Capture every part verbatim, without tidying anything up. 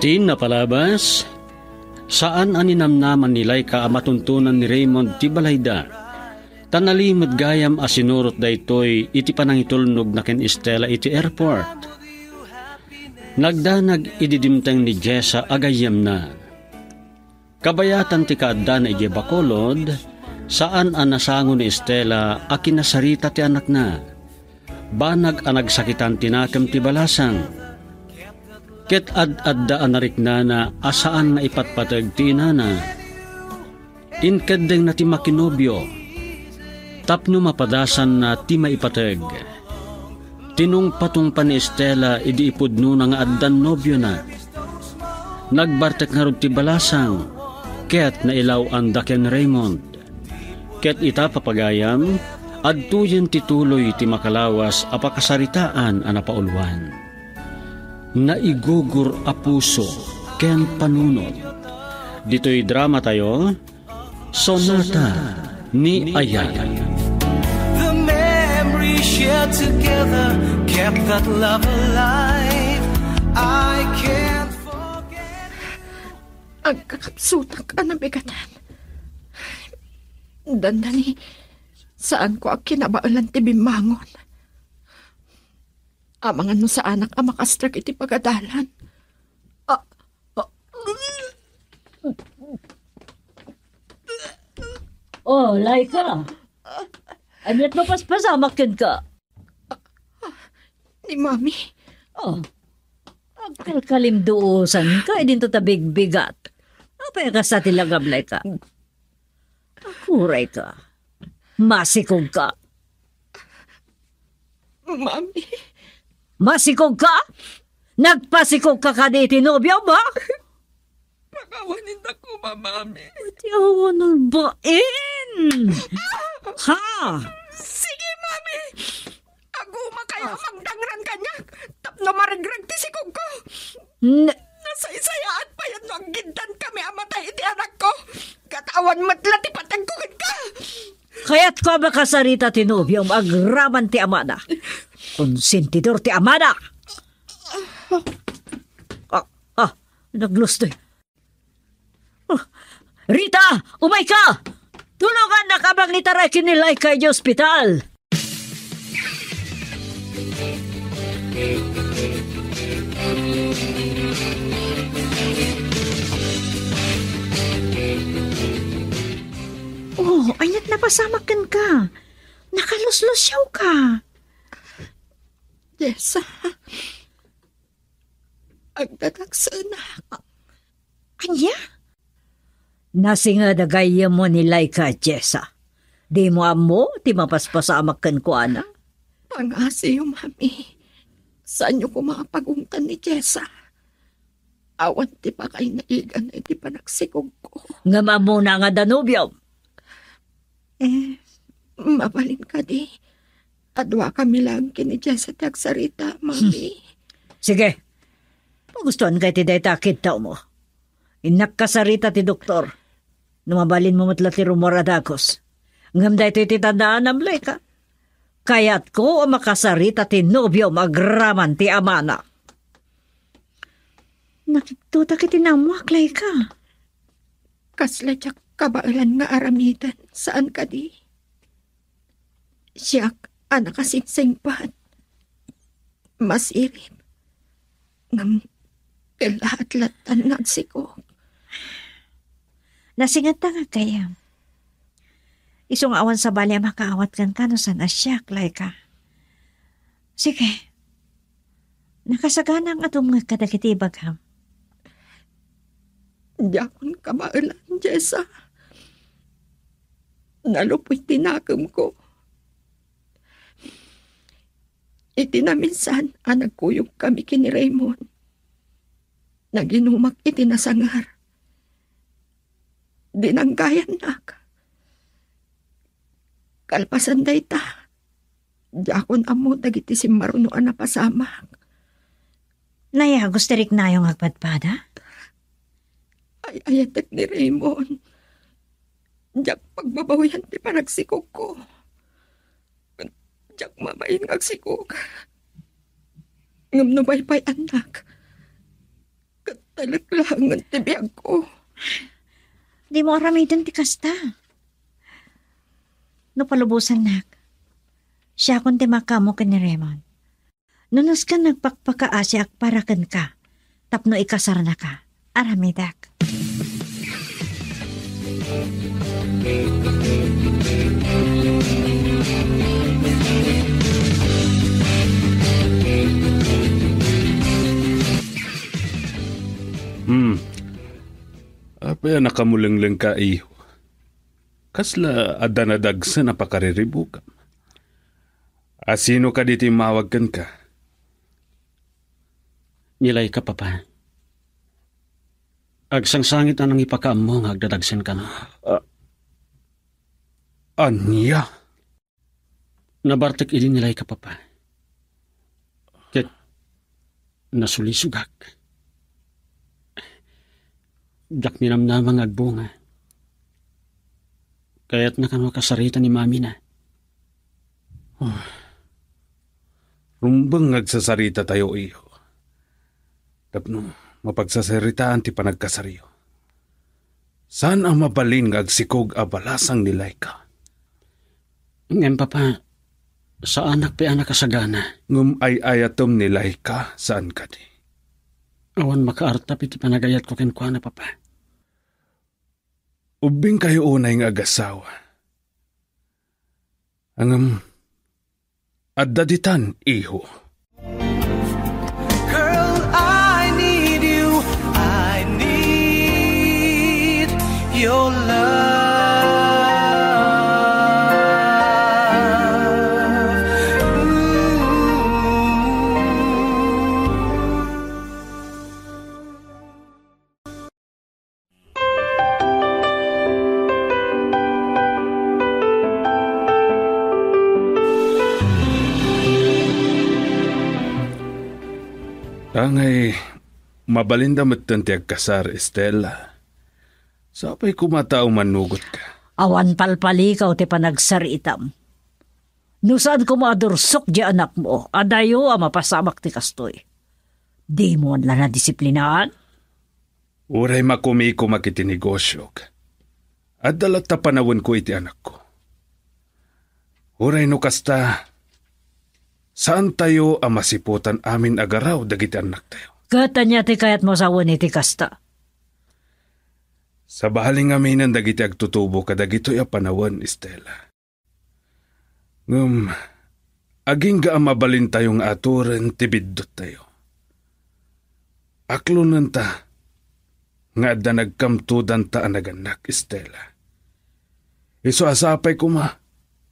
Ti napalabas, saan a ninamnaman ni Laika a matuntonan ni Raymond ti balayda. Ta nalimed gayam a sinurot daytoy iti panangitulnogna ken Estela iti airport. Nagdanag idi dimteng ni Jessa a gayyemna. Kabayatan ti kaaddana idiay bakulod, saan a nasango ni Estela a kinasarita ti anakna. Banag a nagsakitan ti nakem ti balasang. Ket ad-adda a nariknana a saan nga ipatpateg ti inana. Inkeddengna ti makinobio tapno mapadasanna ti maipateg. Tinungpatungpa ni Estela idi ipudnona nga addan nobiona. Nagbartek ngarud ti balasang ket nailaw-anda ken Raymond. Ket ita, papagayam, adtoyen ti tuloy ti makalawas a pakasaritaan a napauluan. Naigugur a puso ken panunot. Ditoy drama tayo, Sonata ni Ayan. The memory shared together kept that love alive. I can't forget. Agkakapsutak a nabigatan. Dandani, saanko a kinabaelan ti bimmangon. Amangan no saanak a makastrek iti pagadalan. Ah, ah. Oh, Laika. Ania't mapaspasamak kenka? Ni Mami. Oh. Agkalkalimduosanka idinto ta bigbigat. Apay a kasta ti lagam, Laika? Agurayka. Masikogka. Mami. Masikogka? Nagpasikogka kadi iti nobiom, ha? Pakawaninda koma, Mami. Ti awan bain! Ha? Sige, Mami! Agumakayo a magdangran kaniak tapno marigreg ti sikogko. N- Nasaysayaat payen no aggiddakami a matay iti anakko. Ket awan met la ti pategko kenka. Kayatko a makasarita ti nobiom agraman ti amana. Konsentidor ti amana. Ah, ah, naglustoy. Oh, Rita, umayka! Tulongannak a manglitaray ken ni Laika iti ospital. Oh, ania't napasamak kenka? Nakaluslusiawka. Jessa, agdadagsenak. Ania? Nasinged a gayyemmo ni Laika, Jessa. Dimo ammo ti mapaspasamak kenkuana? Pangngasiyo, Mami. Saanyo koma a pagungtan ni Jessa. Awan ti pakaynaigana iti panagsikogko. Ngem ammona nga adda nobiom. Eh, mabalin kadi. Aduakami laeng ken ni Jessa ti agsarita, Mami. Sige. Pagustuanka iti dayta a kidtawmo. Innak kasarita ti doktor. No mabalinmo met la ti rummuar a dagus. Ngem daytoy ti tandaanam, Laika. Kayatko a makasarita ti nobiom agraman ti amana. Nakigtotak iti naammoak, Laika. Kasla diak kabaelan nga aramiden, saan kadi? Siak a nakasingsingpet. Masirib. Ngem kellaat lattan nga agsikog. Nasingedta nga gayyem. Isu nga awan sabali a makaawat kenka no saan a siak, Laika. Sige. Nakasagana nga dumngeg kadagiti ibagam. Diakon kabaelan, Jessa. Nalupoy ti nakemko. Iti naminsan a nagkuyogkami ken ni Raymond, naginumak iti nasanger. Dinanggayannak. Kalpasan dayta, diakon ammo dagiti simmaruno a napasamak. Nayagus ti riknayo nga agpadpada? Ay-ayatek ni Raymond. Diak pagbabawian ti panagsikogko. Diak mabain nga agsikog. Ngem no baybay-annak, ket Talek laengen ti biagko. Dimo aramiden ti kasta. No palubosannak, siakon ti makaammo ken ni Raymond. No nasken nagpakpakaasiak para kenka tapno ikasarnaka, aramidek. Hmm. Apay a nakamulenglengka, iho? Kasla adda nadagsen a pakariribukam? A sino kadi ti immawag kenka? Ni Laika, Papa. Agsangsangit a nangipakaammo nga agdadagsen kano. A-, ania? Nabartek idi ni Laika, Papa. Ket nasulisogak. Diak ninamnama nga agbunga. Kayatna kano a kasarita ni mamina. Ah. Rumbeng nga agsasarita tayo, iho. Tapno mapagsasaritaan ti panagkasaryo. Saan a mabalin nga agsikog a balasang ni Laika. Ngem, Papa, saanak pay a nakasagana. Ngem ay-ayatem ni Laika, saan kadi? Awan makaartap iti panagayatko kenkuana, Papa. Ubbing kayo unay nga agasawa. Ngem, adda ditan, iho. Girl, I need you. I need your love. Ooh. Angay, mabalinda metten ti agkasar, Estela. Sapay koma ta umannugotka. Awan palpalikaw ti panagsaritam. No saan koma a dursok di anakmo, adayo a mapasamak ti kastoy. Dimo la nadisiplinaan? Uray makumikom iti negosiok, adda latta panawenko iti anakko. Uray no kasta, saantayo a masiputan amin a garaw dagiti annaktayo. Ket ania ti kayatmo sawen iti kasta? Sabali ngaminen dagiti agtutubo kadagitoy a panawen, Estela. Ngem, agingga a mabalintayo nga aturen ti bidduttayo. Aklonenta nga adda nagkamtudanta a nagannak, Estela. Isu a sapay koma,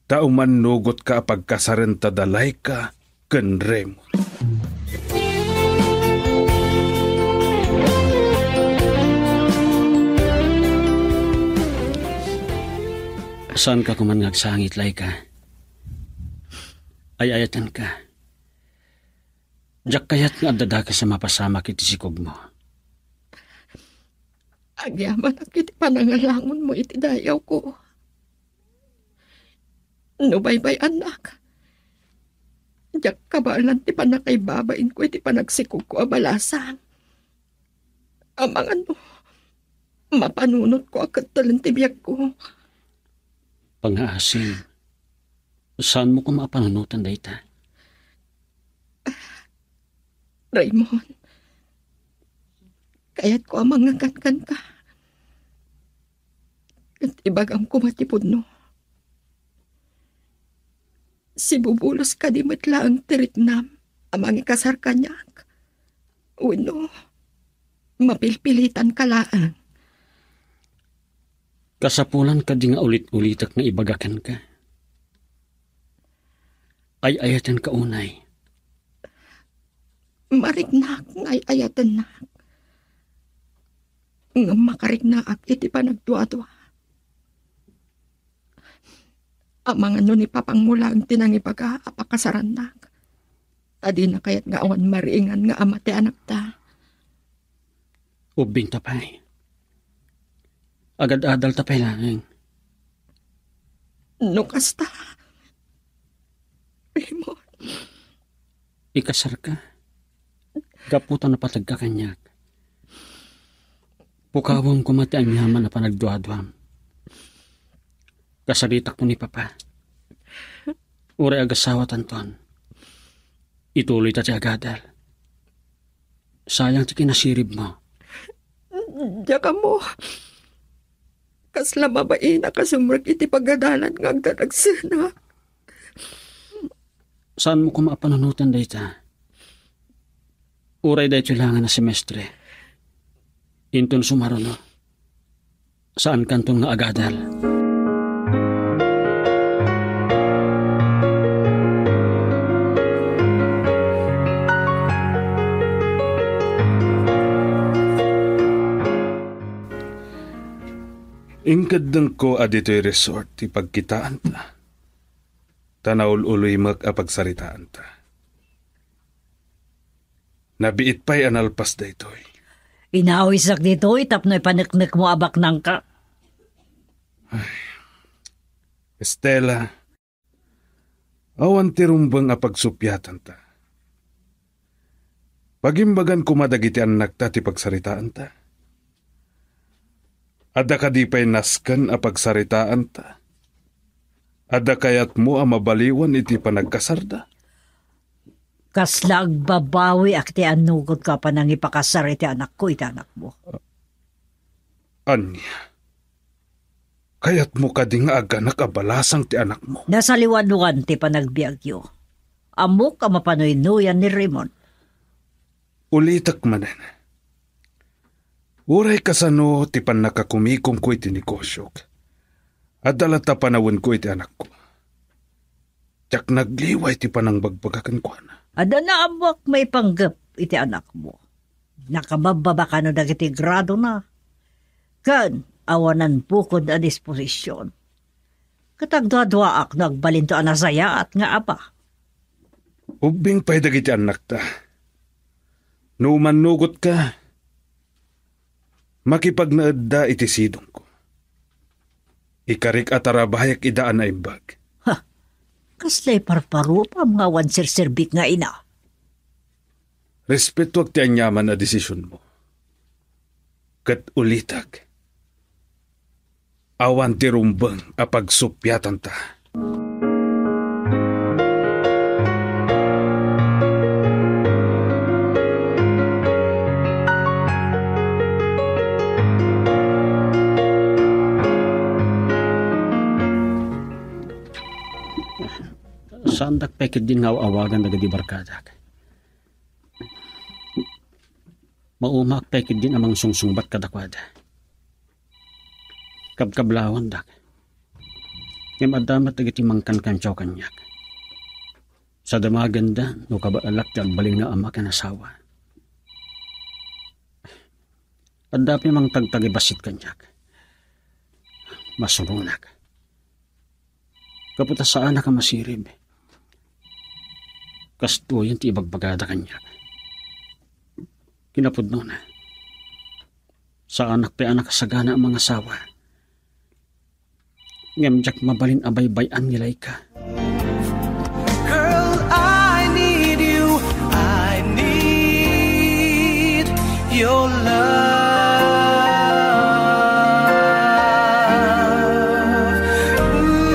ta umannugotka a pagkasarenta da Laika ken Raymond. Saanka koman nga agsangit, Laika. Ay-ayatenka. Diak kayat nga adda dakes a mapasamak iti sikogmo. Agyamanak iti panangalangonmo iti dayawko. No baybay-annak, diak kabaelan ti pannakaibabainko iti panagsikogko a balasang. Amangan no mapanunotko a kettelen ti biagko. Pangngaasim, saanmo koma a panunoten dayta. Raymond, kayatko a mangngekanka. Ket ibagam koma ti pudno. Sibubulos kadi met laeng ti riknam a mangikasar kaniak? Wenno, mapilpilitanka laeng? Kasapulan kadi nga ulit-ulitek nga ibaga kenka? Ay-ayatenka unay. Mariknak nga ay-ayatennak. Ngem makariknaak iti panagduadua. Amangan no ni papangmo laeng ti nangibaga a pakasarannak, ta dina kayat nga awan mariingan nga ama ti anakta. Ubbingta pay. Agad-adalta pay laeng. No kasta, Raymond. Ikasarka. Gapu ta napategka kaniak. Pukawem koma ti aniaman a panagduaduam. Kasaritakto ni Papa. Uray agasawatanton, ituloyta ti agadal. Sayang ti kinasiribmo. Diak ammo. Kasla mabainak a sumrek iti pagadalan nga agdadagsena. Saanmo koma a panunoten dayta? Uray daytoy laengen a semestre. Inton sumaruno, saankanton nga agadal. Inkeddengko a ditoy resort ti pagkitaanta, ta naul-uloymek a pagsaritaanta. Nabiit pay a nalpas daytoy. Inawisak ditoy tapno ipaneknekmo a baknangka. Ay. Estela, awan ti rumbeng a pagsuppiatanta. Pagimbagan koma dagiti annakta ti pagsaritaanta. Adda kadi pay nasken a pagsaritaanta? Adda kayatmo a mabaliwan iti panagkasarda? Kasla agbabawiak ti annugotko a panangipakasar iti anakko iti anakmo. Ania? Kayatmo kadi nga aganak a balasang ti anakmo? Nasaliwaliwan ti panagbiagyo. Ammok a mapanuynuyan ni Raymond. Ulitek manen. Uray kasano ti pannakakumikomko iti negosiok, adda latta panawenko iti anakko. Diak nagliwa iti panangbagbaga kenkuana. Adda naammoak maipanggep iti anakmo. Nakababbaba kano dagiti gradona. Ken awanan bukod a disposision. Ket agduaduaak no agbalinto a nasayaat nga ama. Ubbing pay dagiti annakta. No umannugotka, makipagnaedda iti sidongko. Ikarik a tarabaek ida a naimbag. Ha! Kasla iparparupam nga awan serserbik nga ina? Respetuak ti aniaman a desisionmo. Ket ulitek, awan ti rumbeng a pagsuppiatanta. Saandak pay ketdin nga aw-awagan dagiti barkadak. Maumaak pay ketdin a mangsungsungbat kadakuada. Kabkablawandak. Ngem adda met dagiti mangkankantiaw kaniak. Sadamagenda no kabaelak ti agbalin nga ama ken asawa. Adda pay mangtagtagibassit kaniak. Masuronak. Gapu ta saanak a masirib. Kastoyen ti ibagbagada kaniak. Kinapudnona, saanak pay a nakasagana a mangasawa. Ngem diak mabalin a baybay-an ni Laika. Girl, I need you. I need your love. Ooh.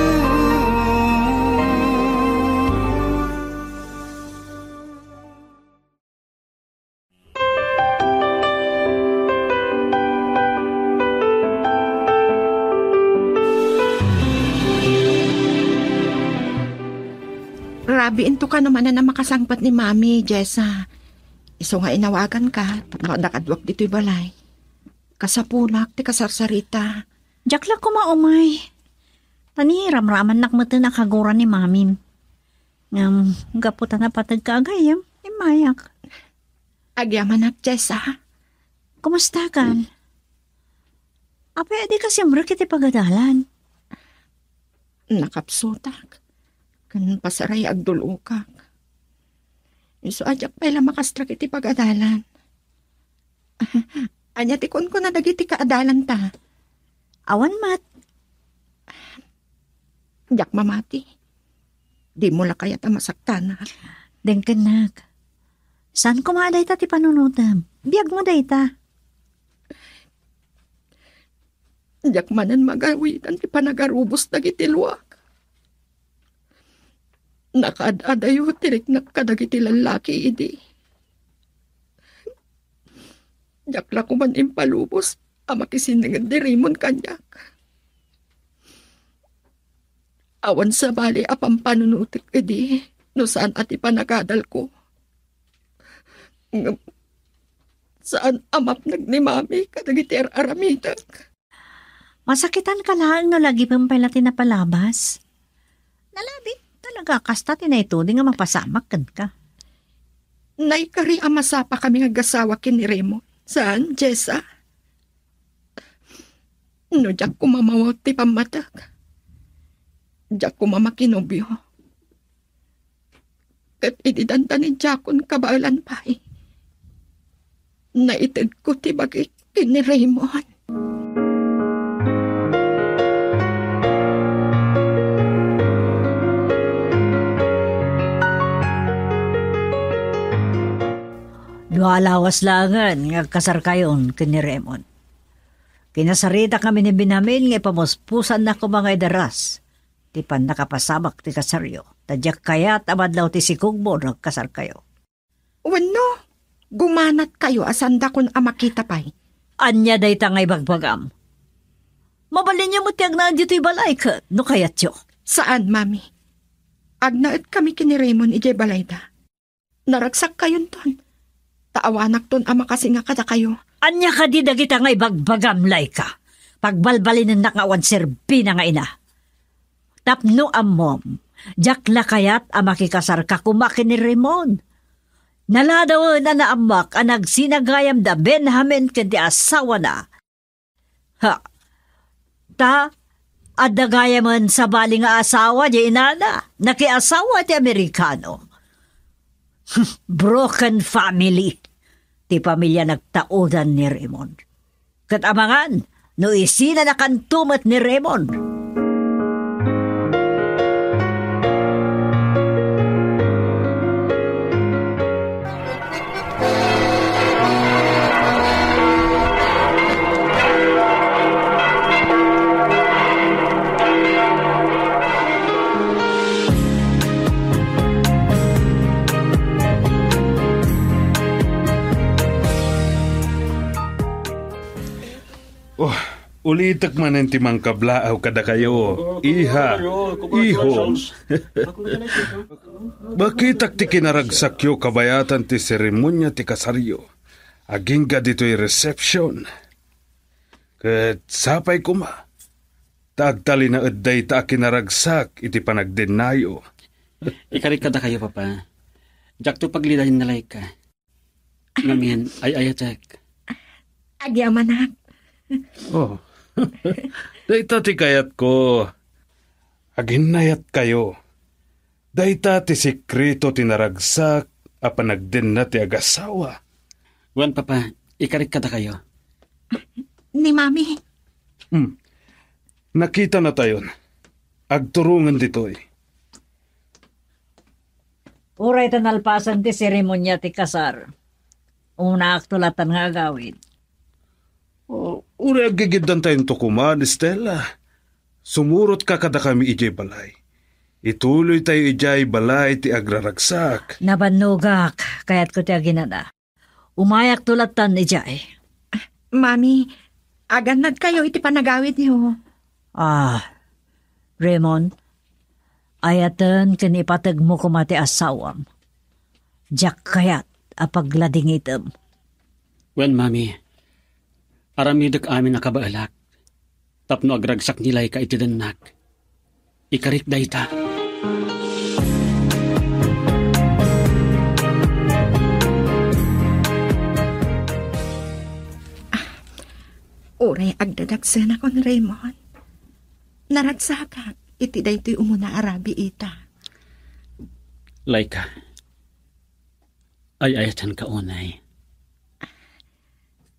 Rabii, intoka no manen a makasangpet ni Mami, Jessa. Isu nga inawaganka, tapno adda kaduak ditoy balay. Kasapunak ti kasarsarita. Diak la koma umay. Ta ni ramramannak metten a kaguran ni Mamim. Ngem, gapu ta napateg ka a gayyem, immayak. Agyamanak, Jessa. Kumustakan? Apay a dika simrek iti pagadalan? Nakapsutak. Ken pasaray agdul-okak. Isu a diak pay la makastrek iti pagadalan. Ania ti kunkuna dagiti kaadalanta? Awan met. Diak mamati. Dimo la kayat a masaktanak. Dengkennak. Saan koma a dayta ti panunotem? Biagmo dayta. Diak manen magawidan ti panagarubos dagiti luak. Nakaad-adayo ti riknak kadagiti lallaki idi. Diak la koman impalubos a makisinninged ni Raymond kaniak. Awan sabali a pampanunotek idi no saan a ti panagadalko. Ngem saan a mapnag ni Mami kadagiti ar-aramidek. Masakitanka laeng no lagipem pay la ti napalabas. Nalabit talaga a kasta ti naituding a mapasamak kenka. Naikari a masapakami nga aggasawa ken ni Raymond. Saan, Jessa? No diak koma mawawt ti pammatek, diak koma makinobio. Ket idi dandanin diakon kabaelan pay, naitedko ti bagik ken ni Raymond. Dua a lawas laengen nga agkasarkayon ken ni Raymond. Kinasaritakami ni Benjamin nga ipamuspusanna koma nga idaras ti pannakapasamak ti kasaryo, ta diak kayat a madlaw ti sikugmo no agkasarkayo. Wenno, gumanatkayo a saandakon a makita pay. Ania dayta nga ibagbagam? Mabalinyo met ti agnaed ditoy balay ket no kayatyo. Saan, Mami. Agnaedkami ken ni Raymond idiay balayda. Naragsakkayonton, ta awanakton a makasinga kadakayo. Ania kadi dagita nga ibagbagam, Laika? Pagbalbalinennak nga awan serbina nga ina. Tapno ammom, diak la kayat a makikasarka koma ken ni Raymond. Naladawen a naammak a nagsinagayam da Benjamin ken ti asawana. Ha? Ta, adda gayamen sabali nga asawa diay inana, nakiasawa ti Amerikano. Broken family ti pamilia nagtaudan ni Raymond. Ket amangan no isinanakanto met ni Raymond. Oh, ulitek manen ti mangkablaaw kadakayo, iha, iho. Makitak ti kinaragsakyo kabayatan ti seremonia ti kasaryo. Agingga ditoy reception. Ket sapay koma, ta agtalinaed dayta a kinaragsak iti panagdennayo. Ikarik kadakayo, Papa. Diakto paglidaen ni Laika. Ngamin, ay-ayatek. Agyamanak. Oh. Dayta ti kayatko. Aginnayatkayo. Dayta ti sekreto ti naragsak a panagdenna ti agasawa. Wen, Papa, ikarik kadakayo. Ni Mami. Hmm. Nakitanatayon. Agturongen ditoy. Uray ta nalpasen ti seremonia ti kasar, unaakto latan nga agawid. Oh, uray aggigiddantayon to koma, Stella. Sumurotka kadakami idiay balay. Ituloytayo idiay balay ti agraragsak. Nabannogak, kayatko ti aginana. Umayakto latan idiay. Mami, agannadkayo iti panagawidyo. Ah, Raymond, ayaten ken ipategmo koma ti asawam. Diak kayat a pagladingitem. Wen, Mami, aramidek amin a kabaelak tapno agragsak ni Laika iti dennak. Ikarik dayta. Ah, uray agdadagsenakon, Raymond. Naragsakak iti daytoy umuna a rabii ita. Laika, ay-ayatenka unay.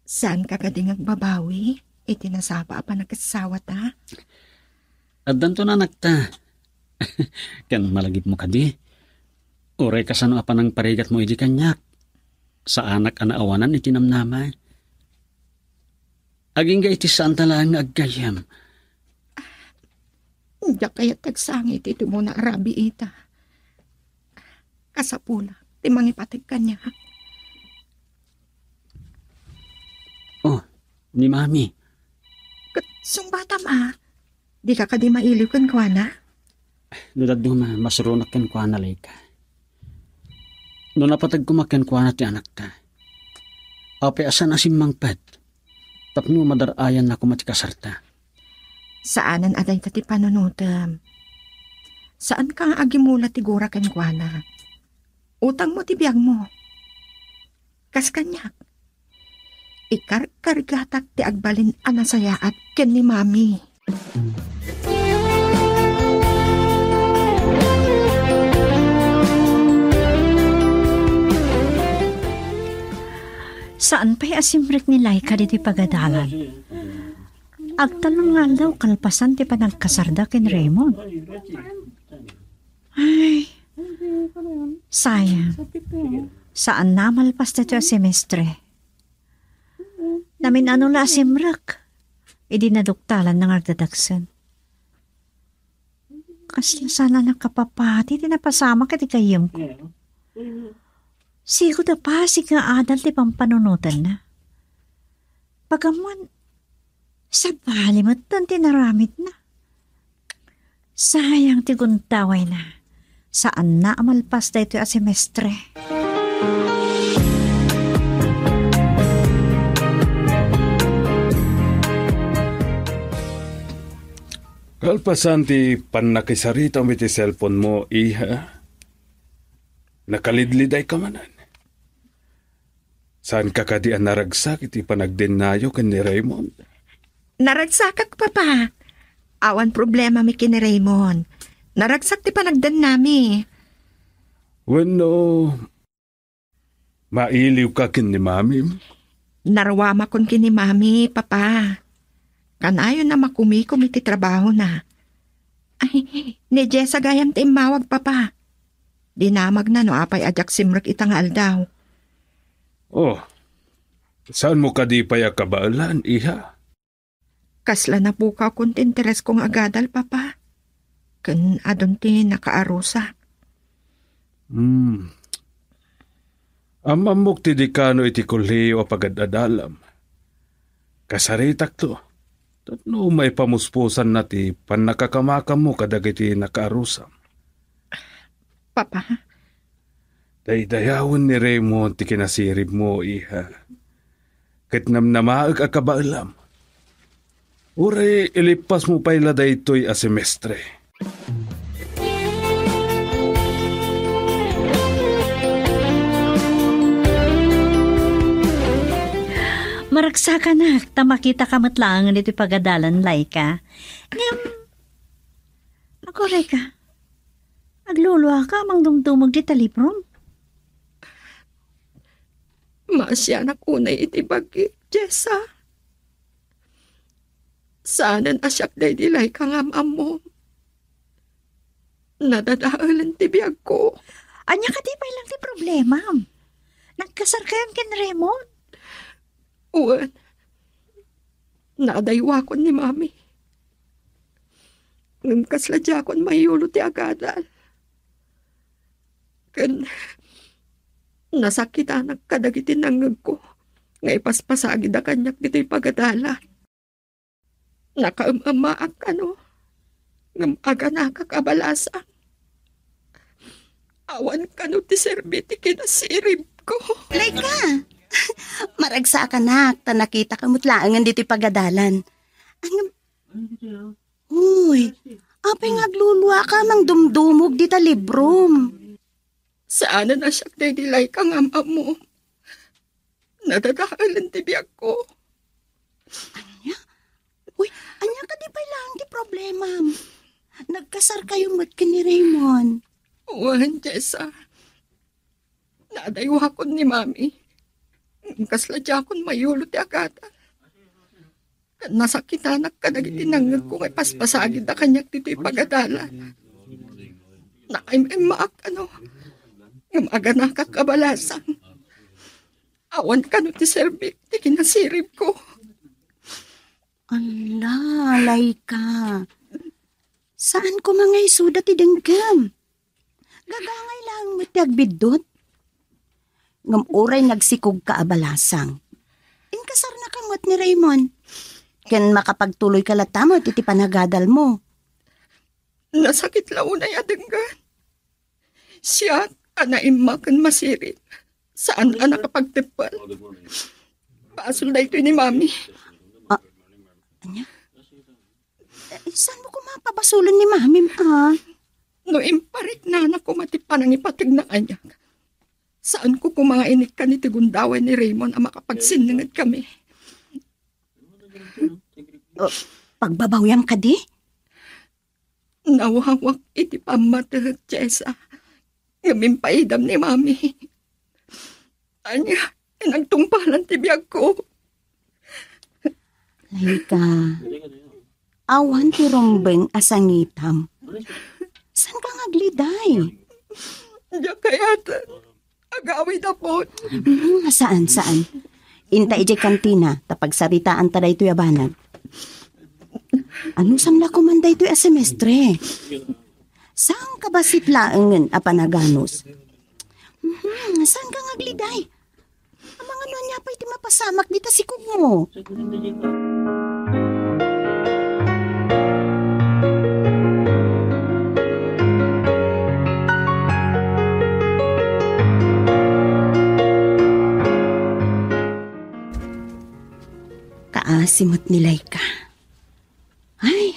Saanka kadi nga agbabawi iti nasapa a panagkasawata? Addanto nanakta. Ken malagipmo kadi, uray kasano a panangparigatmo idi kaniak, saanak a naawanan iti namnama. Agingga iti saanta laeng nga aggayyem. Diak kayat ti agsangit iti umuna a rabii ita. Kasapulak ti mangipateg kaniak. Oh, ni Mami. Ket sungbatam a, dika kadi mailiw kenkuana? No dadduma, masuronak kenkuana, Laika. No napateg koma kenkuana ti anakta, apay a saan a simmangpet tapno madar-ayanna koma ti kasarta? Saanen a dayta ti panunotem. Saanka nga agimula ti gura kenkuana. Utangmo ti biagmo. Kas kaniak, ikarkargatak ti agbalin a nasayaat ken ni Mami. Saan pay a simrek ni Laika ditoy pagadalan. Agtallo nga aldaw kalpasan ti panagkasarda ken Raymond. Ay, sayang. Saanna a malpas daytoy a semestre. Namin-ano la a simrek idi naduktalanna nga agdadagsen. Kasla saan a nakapapati ti napasamak iti gayyemko. Sigud a pasig nga adal ti pampanunotenna. Pagammon, sabali metten ti naramidna. Sayang ti guntawayna. Saanna a malpas daytoy a semestre. Kalpasan ti pannakisaritam iti cellphone mo, iha, nakalidlidayka manen. Saanka kadi a naragsak iti panagdennayo ken ni Raymond? Naragsakak, Papa. Awan problemami ken ni Raymond. Naragsak ti panagdennami. Wenno, mailiwka ken ni Mamim? Naruamakon ken ni Mami, Papa. Kanayon a makumikom iti trabahona. Ay, ni Jessa gayam ti immawag, Papa. Dinamagna no apay a diak simrek ita nga aldaw. Oh, saanmo kadi pay a kabaelan, iha? Kasla napukawkon ti interesko nga agadal, Papa. Ken adun ti nakaarusak. Hmm. Am-ammok ti dekano iti kolehiyo a pagad-adalam. Kasaritakto, tapno maipamuspusanna ti pannakakamakammo kadagiti nakaarusam. Papa? Daydayawen ni Raymond ti kinasiribmo, iha. Ket namnamaek a kabaelam. Uray ilippasmo pay la daytoy a semestre. Maragsakanak, ta makitaka met laeng ditoy pagadalan, Laika. Ngem, aguray ka. Agluluaka a mangdumdumog dita librom. Maasianak unay iti bagi, Jessa. Saanen a siak daydi Laika nga am-ammom. Nadadaelen ti biagko. Ania kadi pay lang ti problemam? Nagkasarkayon ken Raymond? Wen, naadaywakon ni Mami. Ngem kasla diakon mayulo ti agadal. Ken nasakitanak kadagiti nangngegko nga ipaspasagida kaniak ditoy pagadalan. Nakaem-emmaak kano, ngem aganakak a balasang. Awan kano ti serbi ti kinasiribko. Laika! Maragsakanak, ta nakitaka met laengen ditoy pagadalan. Ngem, uy, apay nga agluluaka a mangdumdumog dita librom? Saanen a siak daydi Laika nga am-ammom. Nadadaelen ti biagko. Ania? Uy, ania kadi pay laeng ti problemam? Nagkasarkayo met ken ni Raymond? Wen, Jessa. Naadaywakon ni Mami. Ngem kasla diakon mayulo ti agadal. Ken nasakitanak kadagiti nangngegko nga ipaspasagida kaniak ditoy pagadalan. Nakaem-emmaak kano, ngem aganakak a balasang. Awan kano ti serbik ti kinasiribko. Ala, Laika. Saan koma nga isuda ti denggem? Gagangay laeng met ti agbiddut. Ngem uray nagsikogka a balasang, inkasarnaka met ni Raymond. Ken makapagtuloyka latta met iti panagadalmo. Nasakit la unay a denggen. Siak a naimma ken masirit. Saan a nakapagteppel. Basol daytoy ni Mami. Ah, ania? Eh, saan mo koma pabasolen ni Mami, ah? No impariknana koma ti panangipategna kaniak, saan ko koma nga inikkan iti gundaway ni Raymond a makapagsinninged kami. Oh, pagbabawiam kadi? Nawawak iti pammateg, Jessa. Ngem impaidam ni Mami. Ania, inagtungpalan ti biagko. Laika, awan ti rumbeng a sangitam. Saan ka nga agliday? Diak kayat. Agawid, Apo. Hmm, saan, saan. Inta idiay kantina, ta pagsaritaanta daytoy a banag. Anusam la koman daytoy a semestre? Saan ka bassit laengen a panaganus? Hmm, saan ka nga agliday? Amangan no ania pay ti mapasamak dita sikogmo. Kaasi met ni Laika. Ay,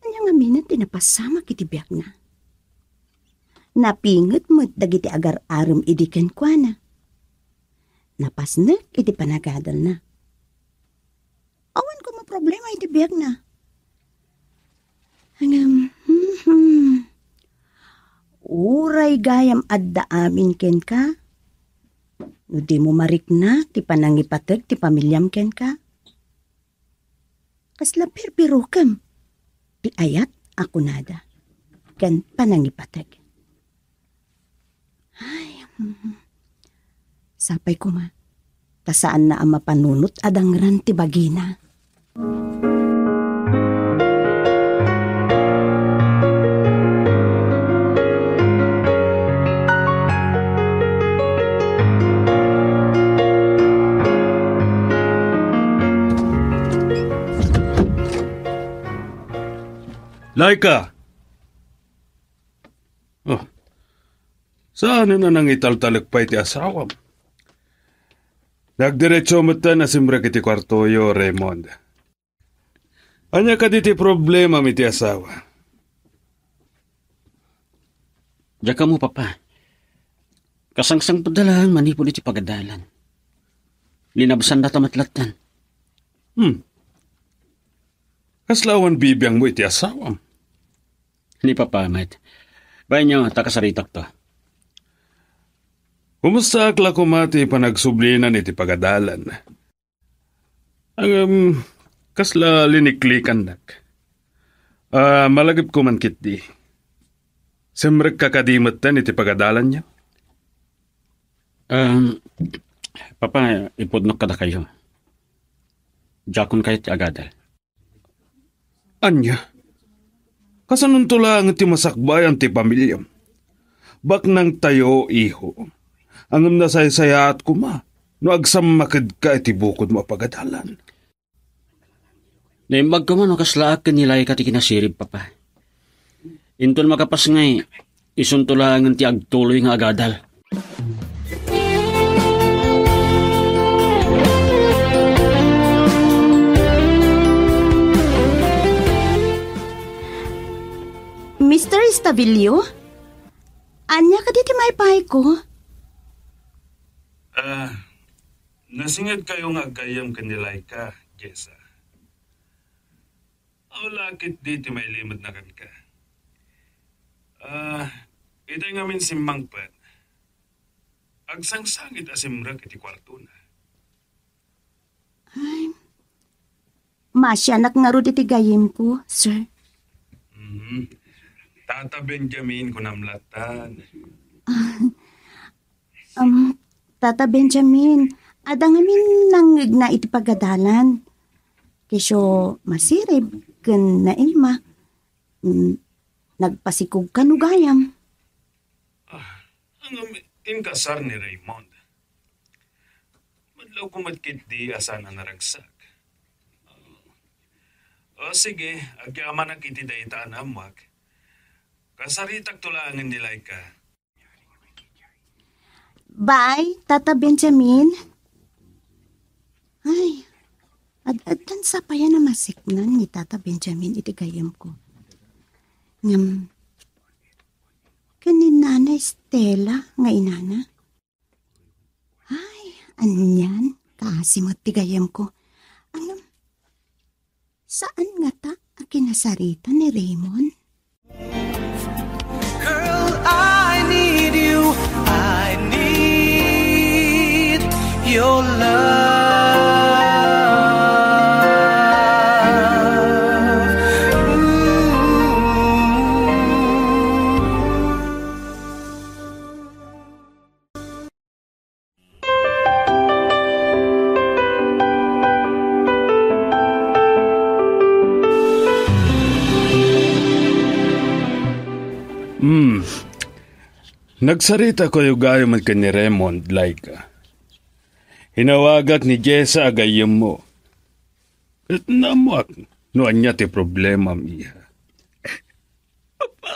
ania ngamin ti napasamak iti biagna? Napinget met dagiti agar-arem idi kenkuana. Napasnek iti panagadalna. Awan koma problema iti biagna. Ngem, hmm, uray gayam adda amin kenka, no dimo marikna ti panangipateg ti pamiliam kenka, kasla birbirokem ti ayat a kunada ken panangipateg. Ay, mm. Sapay koma, ta saanna a mapanunot a dangran ti bagina. Laika! Oh. Saan a nangitaltalek pay ti asawam? Nagdiretso metten a simrek iti kuartoyo, Raymond. Ania kadi ti problemam iti asawa? Diak ammo, Papa. Kasangsangpetda laeng manipud iti pagadalan. Linabsanda ta met latten. Hmm. Kasla awan bibiangmo iti asawam? Ni Papa met. Bainyo, ta kasaritakto. Kumustaak la koma ti panagsublinan iti pagadalan? Ngem, kasla liniklikannak. Ah, malagipko man ketdi. Simrekka kadi metten iti pagadalanyo? Em, Papa, ipudnok kadakayo. Diakon kayat ti agadal. Ania? Kasanonto laeng ti masakbayan ti pamiliam? Baknangtayo, iho. Ngem nasaysayaat koma no agsammakedka iti bukodmo a pagadalan. Naimbag koma no kaslaak ken ni Laika ti kinasirib, Papa. Inton makapasngay, isunto laengen ti agtuloy nga agadal. Mister Estavillo? Ania kadi ti maipayko? Ah, nasingedkayo nga aggayyem ken ni Laika, Jessa. Aw la ketdi ti mailimedna kenka. Ah, itay ngamin simmangpet. Agsangsangit a simrek iti kuartona. Ay, masianak ngarud iti gayyemko, sir. Mhm. Tata Benjamin, kunam lattan. Ah, um, Tata Benjamin, adda ngamin nangngegna iti pagadalan. Kesyo masirib ken naimma, mm, nagpasikog kano gayam. Ah, ngem inkasar ni Raymond. Madlawko met ketdi a saan a naragsak. Ah, sige, agyamanak iti dayta a naammoak. Kasaritakto laengen ni Laika. Bye, Tata Benjamin. Ay, ad-addan sa payan a masiknan ni Tata Benjamin iti gayyemko. Ngem, ken ni Nanay Stella nga inana? Ay, anian, kaasi met ti gayyemko. Ngem, saan ngata a kinasarita ni Raymond? Girl, I need you. I need your love. Ooh. Hmm. Nagsarita kayo gayo man ken ni Raymond, Laika. Inawagak ni Jessa a gayyemmo. Ket naammoak no ania ti problemam, iha. Papa.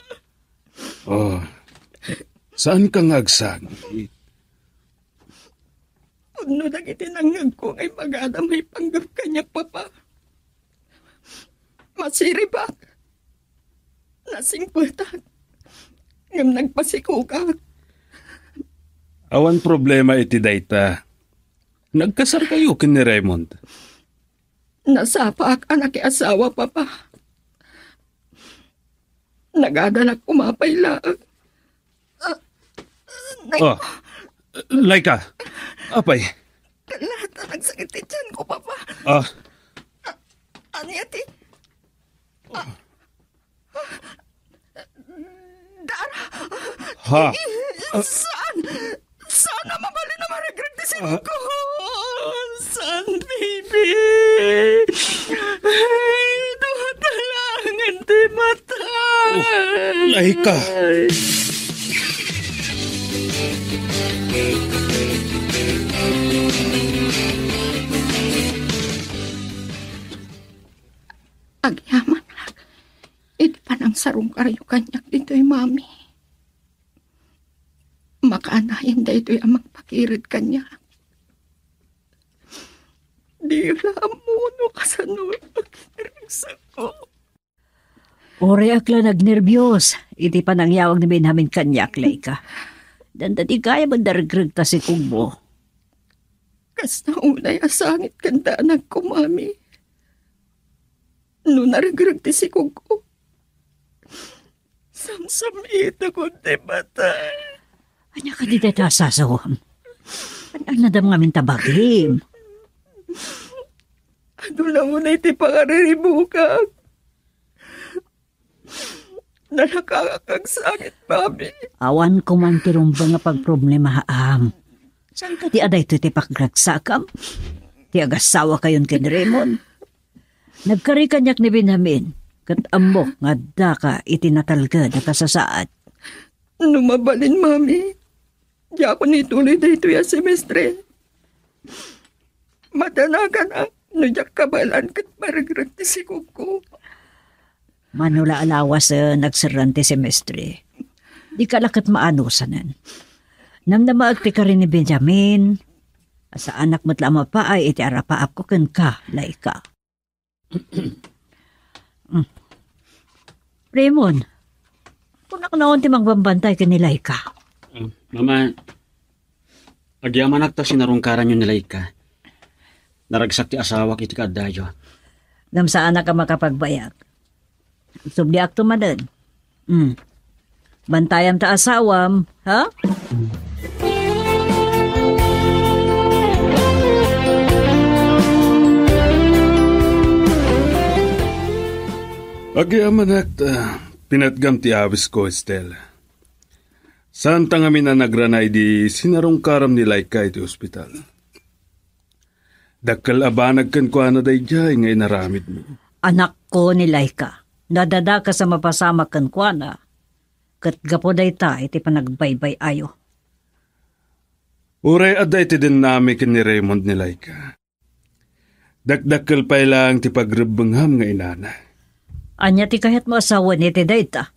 Oh, saan ka nga agsakit? Pudno dagiti nangngegko nga imbagada maipanggep kaniak, Papa. Masiribak. Nasingpetak. Ngem nagpasikogak. Awan problema iti dayta. Nagkasar kayo ken ni Raymond. Nasapaak a nakiasawa, Papa. Nagadanak koma pay laeng. Ah, nay- Oh, Laika. Apay? Lahat na nagsakit ti tiyan ko, Papa. Ah. Ania ti? Ah. Dara! Ha? Saan? Saan a mabalin a maregreg ti siribko? Saan, baby? Ay, duha ta laengen ti mata. Oh, Laika. Agyamanak iti panangsarungkaryo kaniak ditoy, Mami. Makaanayon daytoy a mangpakired kaniak. Diyo la ammo no kasano a kinaragsakko. Uray ak la nagnerbios iti panangyawag ni Benjamin kaniak, Laika. Danda ti gayam a naregreg ta sikogmo. Kasna unay a sangit ken anakko, Mami. No naregreg ti sikogko, samsamitakon ti patay. Ania kadi dayta a sasawam? An-annadam ngamin ta bagim. Adu la unay ti pangariribukak. Nalaka nga agsangit, Mami. Awan koma ti rumbeng a pagproblemaam. Saan kadi a daytoy ti pagragsakam? Ti agasawakayon ken Raymond? Nagkari kaniak ni Benjamin, ket ammok nga addaka iti natalged a kasasaad. No mabalin, Mami, diakon ituloy daytoy a semestre. Madanaganak no diak kabaelan ket maregreg ti sikogko. Mano la a lawasen, agserraan ti semestre. Dika la ket maanusanen. Namnamaek ti kari ni Benjamin. Saanak met la a mapaay iti arapaapko kenka, Laika. Mm. Raymond, kunak naon ti mangbambantay ken ni Laika? Ah, Mama, agyamanak ta sinarungkaranyo ni Laika. Naragsak ti asawak iti kaaddayo. Ngem saanak a makapagbayag. Subliakto manen. Mm. Bantayam ta asawam, ha? Agyamanak ta pinatgam ti awisko, Estela. Saan ta ngamin a nagrana idi sinarungkaram ni Laika iti ospital. Dakkel a banag kenkuana daydiay nga inaramidmo. Anakko ni Laika, nadadakes a mapasamak kenkuana, ket gapu dayta iti panagbaybay-ayo. Uray adda iti dinamik ken ni Raymond ni Laika, dakdakkel pay laeng ti pagrebbengham nga inana. Ania ti kayatmo a sawen iti dayta?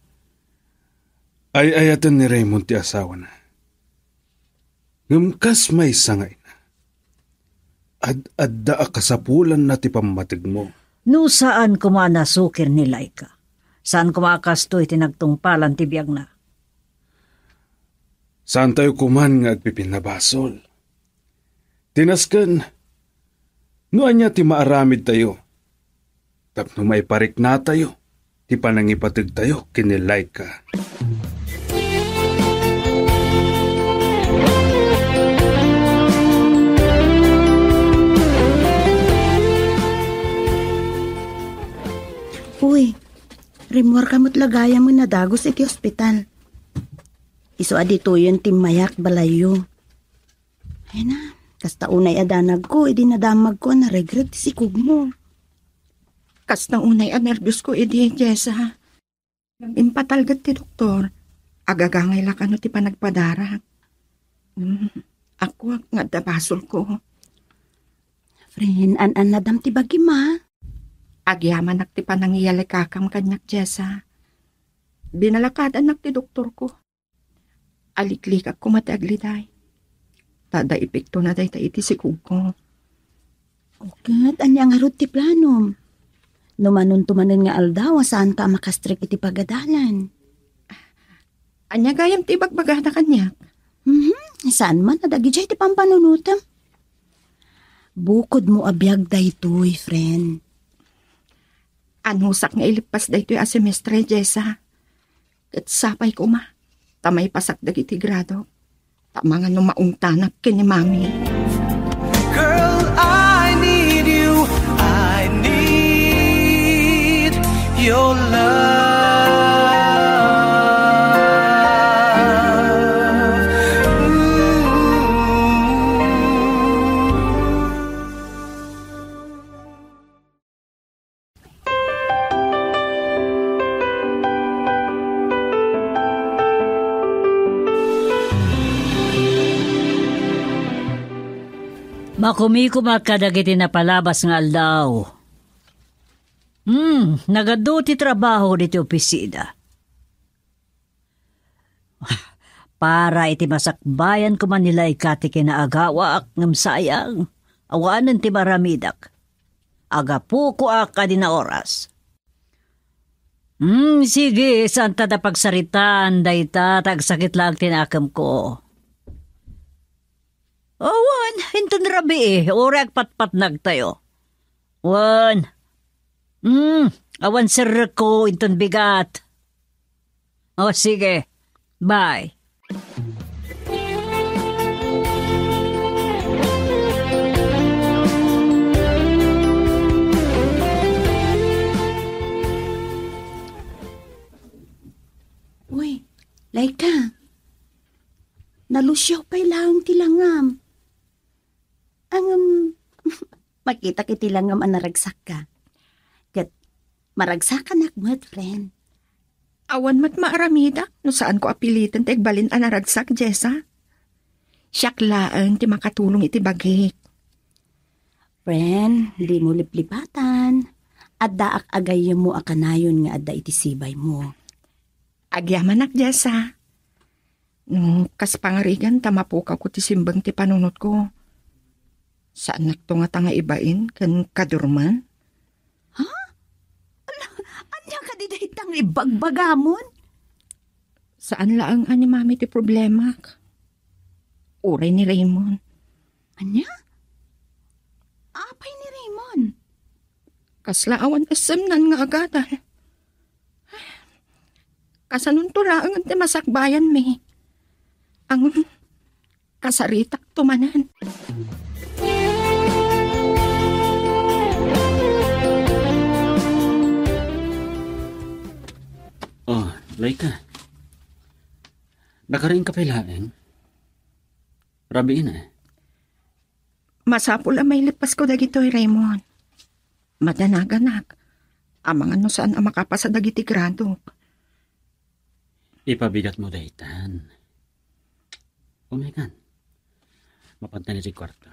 Ay-ayaten ni Raymond ti asawana. Ngem kas maysa nga ina, ad-adda a kasapulanna ti pammategmo. No saan koma a nasukir ni Laika, saan koma a kastoy ti nagtungpalan ti biagna. Saantayo koman nga agpipinnabasol. Ti nasken, no ania ti maaramidtayo tapno maipariknatayo ti panangipategtayo ken ni Laika. Uy, rimmuarka met la gayam nga nadagus iti ospital. Isu a ditoyen timmayak balayyo. Ay na, kasta unay a danagko idi nadamagko a naregret ti sikogmo. Kasta unay a nerbios ko idi, Jessa. Impatalged ti doktor. Agagangay la kano ti panagpadarak. Hmm, akuak nga adda basolko. Friend, an-annadam ti bagim, a? Agyamanak ti panangiyalikakam kaniak, Jessa. Binalakadanak ti doktorko. Aliklikak koma ti agliday. Ta adda epektona dayta iti sikogko. O ket, ania ngarud ti planom? No manunto manen nga aldaw a saanka a makastrek iti pagadalan? Ania gayam ti ibagbagada kaniak? Mhm, saan man a dagidiay ti pampanunotem. Bukodmo a biag daytoy, friend. Anusak nga ileppas daytoy a semestre, Jessa. Ket sapay koma, ta maipasak dagiti grado. Ta mangano maungtanak ken ni Mami. Girl, I need you. I need your love. Ooh. Makumikumak kadagiti napalabas nga aldaw. Hmm, nagadu ti trabaho ditoy opisina. Para iti masakbayan koma ni Laika ti kinaagawak, ngem sayang, awanen ti maaramidak. Agapukoak a di naoras. Hmm, sige, saanta da pagsaritaan dayta, ta agsakit laeng ti nakemko. Awan, inton rabii, uray agpatpatnagtayo. Wen. Hmm, awan serrekko inton bigat. O, sige. Bye. Uy, Laika. Nalusiaw pay laeng ti langam. Ngem, makitak iti langam a naragsakka. Ket maragsakanak met, friend. Awan met maaramidak no saanko a piliten ti agbalin a naragsak, Jessa. Siak laeng ti makatulong iti bagik. Friend, dimo liplipatan. Addaak a gayyemmo a kanayon nga adda iti sibaymo. Agyamanak, Jessa. No kas pangarigan ta mapukawko ti simbeng ti panunotko, saannakto ngata nga ibain ken kadurman? Ha? Ala, ania kadi dayta nga ibbagbagamon? Saan laeng a ni Mami ti problemak. Uray ni Raymond. Ania? Apay ni Raymond? Kasla awan essemnan nga agadal. Kasanonto laeng ti masakbayanmi? Ang kasaritakto manen. Oh, Laika. Nakariingka pay laeng? Rabiin, eh. Masapul a mailipasko dagitoy, Raymond. Madanaganak. Amangan no saan a makapasa dagiti gradok. Ipabigatmo daytan. Umaykan. Mapantan iti kuarto.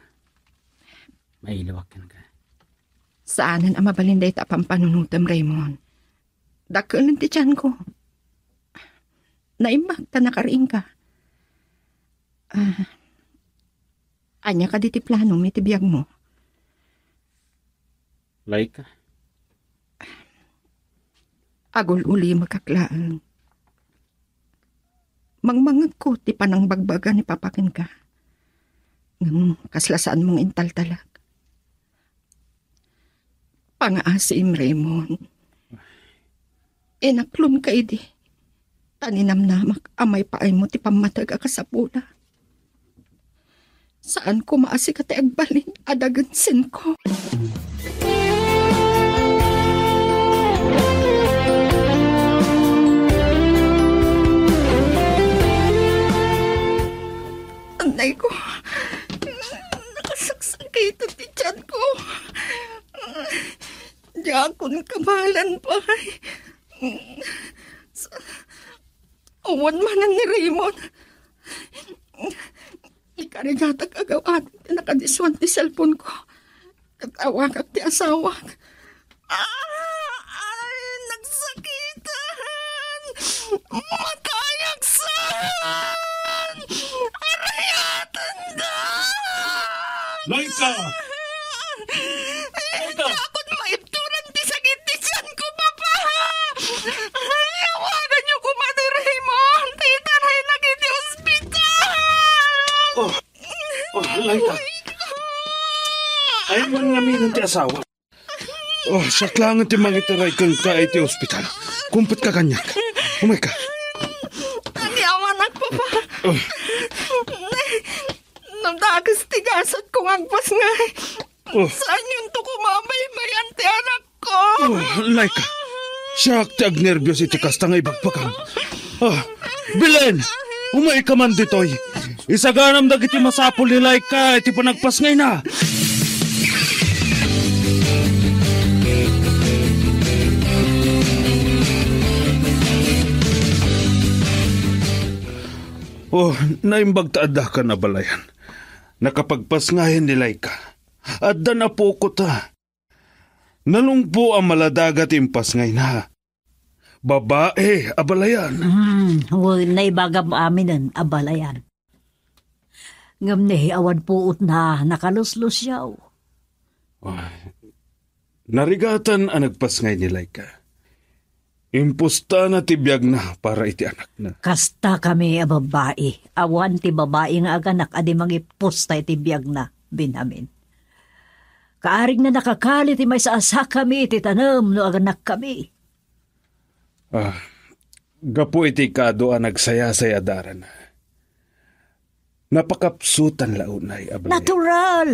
Mailiwak kenka. Saanen a mabalin dayta a pampanunotem, Raymond. Dakkel ti tianko. Naimbag ta nakariingka. Ah, ania kadi ti planom iti biagmo? Laika. Agul-ulimekak laeng. Mangmangegko ti panangbagbaga ni Papa kenka. Ngem kasla saanmo nga intaltalek. Pangaasiim, Raymond. Inaklonka idi. Ta ninamnamak a maipaaymo ti pammateg a kasapulan. Saan koma a sika ti agbalin a dagensenko. Annayko, nakasaksakit ti tianko. Diakon kabaelan pay. Sa-, awan manen ni Raymond. Ikarigatak a gaw-aten ti nakadisuan ti cellphone-ko. Ket awagak ti asawak. Ah! Ay, nagsakitan! Matayak san! Arayatenda! Laika! Laika! Diakon maibturan ti sakit ti tianko, Papa! Ay, awaganyo koma ti Raymond! Ikaraynak iti ospital! Oh, oh, Laika! Ay, man ngamin ti asawa. Oh, siak laeng ti mangituray kenka iti ospital. Kumpetka kaniak. Umayka. Agyamanak, Papa. Oh. No dakes ti gasatko nga agpasngay, oh, saanyonto koma a baybayan ti anakko. Oh, Laika. Siak ti agnerbios iti kasta nga ibagbagam. Ah, Belen! Umayka man ditoy. Isaganam dagiti masapul ni Laika iti panagpasngayna. Oh, naimbag ta addakan a balayan. Nakapagpasngayan ni Laika. Addan a pukot, ah. Nalungpo a maladaga ti impasngayna. Babae a balayan. Hmm, wen, naibagam aminen a balayan. Ngem ne, awan puotna, nakaluslusiaw. Ah, narigatan a nagpasngay ni Laika. Impustana ti biagna para iti anakna. Kastakami a babbai, awan ti babai nga aganak a di mangipusta iti biagna, Benjamin. Kaarigna nakakali ti maisasakami iti tanem no aganakkami. Ah, gapu iti kaadu a nagsayasay a darana, napakapsutan la unay a balayan. Natural!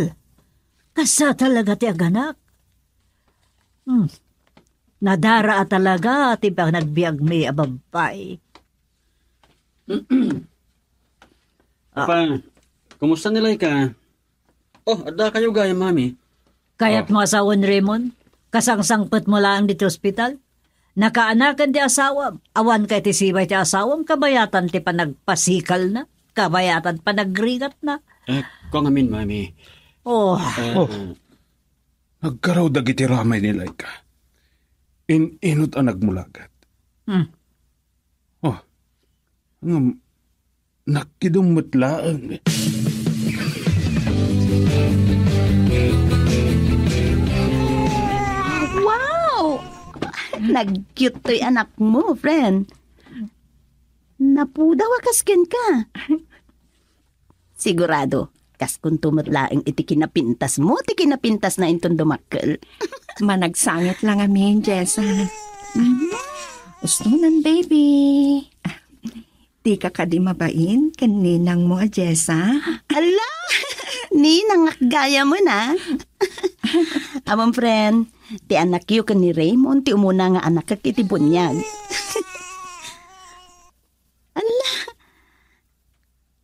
Kasta talaga ti aganak. Hmm. Nadara a talaga ti panagbiagmi a babbai. Ah. Papa, kumusta ni Laika? Oh, adda kayo gayam, Mami. Kayatmo, ah, asawan Raymond? Kasangsangpetmo laeng diti ospital? Nakaanaken ti asawam. Awan kay ti sibay ti asawam, kabayatan ti panagpasikalna, kabayatan panagrigatna. Eh, kung amin, Mami. Oh. Eh, oh. Nagkaraw dagiti ramay ni Laika. In-inot a nagmulagat. Hmm. Oh. Ngem, nakkidum met laeng. Wow! Nag-cute toy anakmo, friend. Napudaw a kas kenka. Sigurado, kaskunto met laeng iti kinapintasmo ti kinapintasna inton dumakkel. Managsangit lang amin, Jessa. Mhm. Ustonan, baby. Dika kadi mabain ken ninangmo a Jessa? Ala! Ninangak gayam, a. Ammom, friend, ti anakyo ken ni Raymond ti umuna nga anakek iti buniag. Ala!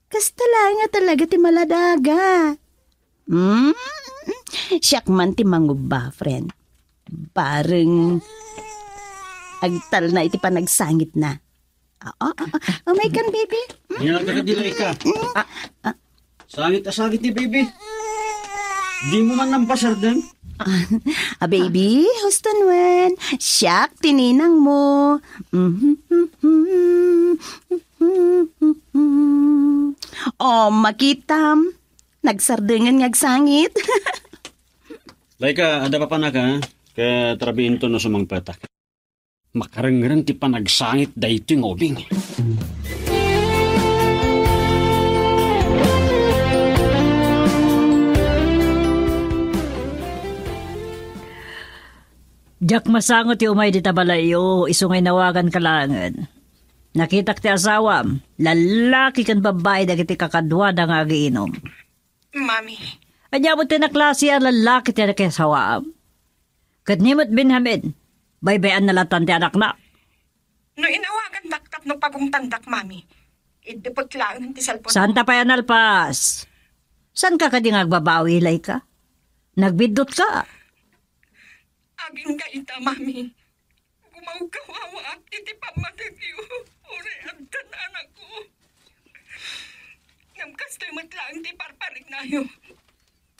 Kasta laeng a talaga ti maladaga. Hmm? Siak man ti mangubba, friend. Bareng agtalna iti panagsangitna. Oo, oo. Umay kan, baby. Yan, taga dilay ka. Ah, ah. Sangit a sangit ni baby. Di mo man nampasarden? Ah, baby, huston wen. Siak, ti ninang mo. Oh, makitam. Nagsardengen nga agsangit. Laika, adda papanaka, ket rabiinto no sumangpetak. Makarengreng ti panagsangit daytoy nga ubing. Diak masango ti umay dita balayyo, isu nga inawaganka laengen. Nakitak ti asawam, lallaki ken babbai dagiti kakaduada nga agiinum. Mami. Ania met ti naklase a lallaki ti nakiasawaam? Ket ni met Benjamin, baybay-anna latan ti anakna. No inawagandak tapno pagungtandak, Mami, iddepek laeng ti cellphone. Saanta pay a nalpas? Saanka kadi nga agbabawi, Laika? Nagbiddutka. Agingga ita, Mami. Gumawkawawaak iti pammategyo, uray addan anakko. Ngem kastoy met laeng ti parparignayo.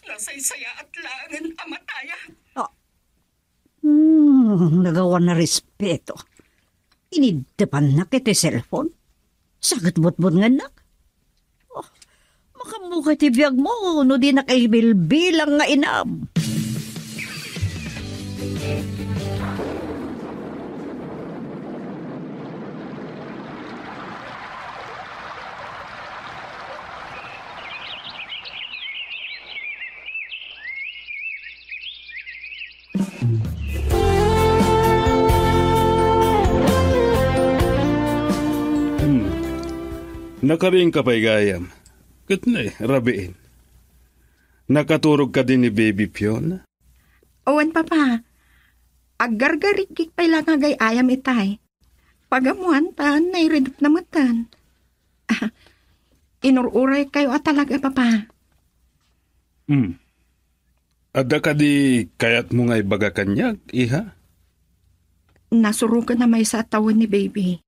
Nasaysayaat laengen a matayak. Ah. Hmm, nagawan a respeto. Iniddepannak iti cellphone. Sagetbutbutngennak. Oh, makammukay ti biagmo no dinak ibilbilang nga inam. Hmm. Nakabiin ka pay gayam. Ket ne, rabiin. Nakaturog kadi ni Baby Fiona? Wen, Papa. Aggargarigik pay la nga agay-ayam itay. Pagammoan ta nairidepna metten. Inur-uraykayo a talaga, Papa. Hmm. Adda kadi kayatmo nga ibaga kaniak, iha? Nasuroken a maysa a tawen ni Baby.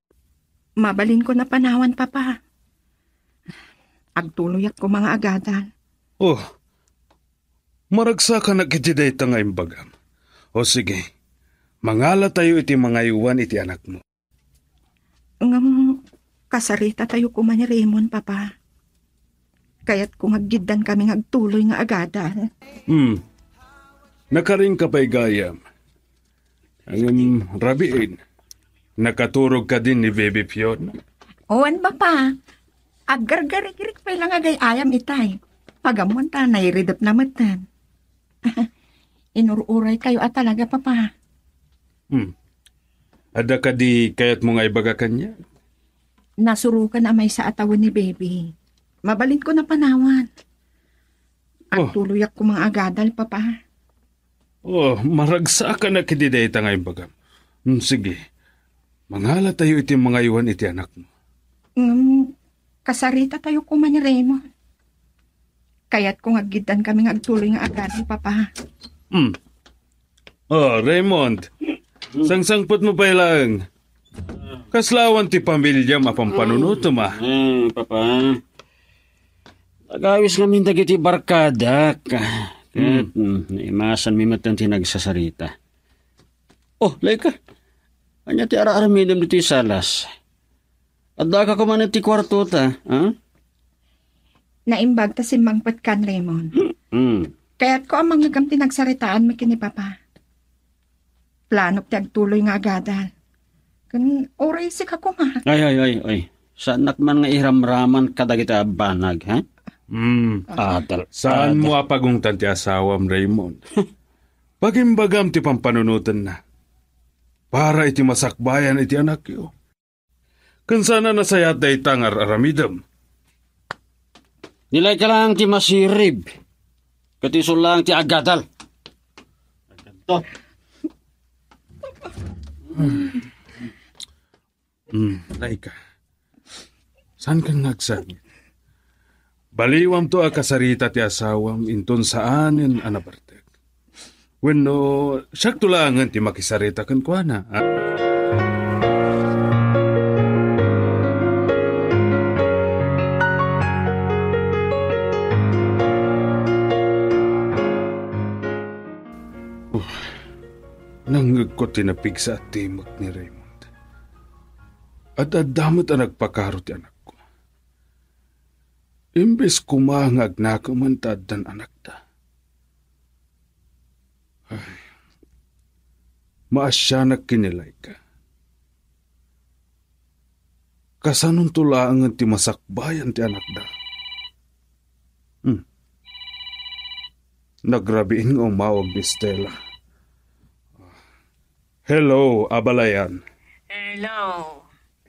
Mabalinko a panawan, Papa. Agtuloyak koma nga agadal. Oh, maragsakanak iti dayta nga imbagam. O sige, mangalatayo iti mangaywan iti anakmo. Ngem kasaritatayo koma ni Raymond, Papa. Kayatko nga aggiddankami nga agtuloy nga agadal. Hmm. Nakarinka pay gayam. Ngem rabiin, nakaturog kadi ni Baby Fiona? Wen, Papa. Aggargarigrik pay la nga agay-ayam itay. Pagammoan ta nairidepna metten. Inur-uraykayo a talaga, Papa. Hmm. Adda kadi kayatmo nga ibaga kaniak? Nasuroken a maysa a tawen ni Baby. Mabalinko a panawan. Oh. Agtuloyak koma nga agadal, Papa. Oh, maragsakanak iti dayta nga imbagam. Hmm, sige. Mangalatayo iti mangaywan iti anakmo. Ngem, kasaritatayo koma ni Raymond. Kayatko nga aggiddankami nga agtuloy nga agadal, Papa. Hmm. Oh, Raymond. Sangsangpetmo pay laeng. Kasla awan ti pamiliam a pampanunotem, a? Eh, Papa. Agawis ngamin dagiti barkadak. Ket, hmm, naimasanmi metten ti nagsasarita. Oh, Laika. Ania ti ar-aramidem ditoy salas? Addaka koma iti kuartota, ha? Naimbag ta simmangpetkan, Raymond. Hmm. Kayatko a mangngegam ti nagsaritaanmi ken ni Papa. Planok ti agtuloy nga agadal. Ken uray sika koma. Ay, ay, ay, ay. Saannak man nga iramraman kadagiti a banag, ha? Hmm. Adal. Saanmo a pagungtan ti asawam, Raymond. Pagimbagam ti pampanunotenna. Para iti masakbayan iti anakyo. Ken saan a nasayaat dayta nga ar-aramidem. Ni Laika laeng ti masirib. Ket isu laeng ti agadal. Hmm, Laika. Saankan nga agsangit? Baliwamto a kasarita ti asawam inton saanen a nabartek. Wenno, siakto laengen ti makisarita kenkuana. Uf, nangngegko ti napigsa a timek ni Raymond. Ad-adda met a nagpakaro ti anakko. Imbes koma nga agnakemen ta addan anakda. Ay, maasianak ken ni Laika. Kasanonto laengen ti masakbayan ti anakda? Hmm. Nagrabiin nga umawag ni Stella. Hello, abalayan. Hello.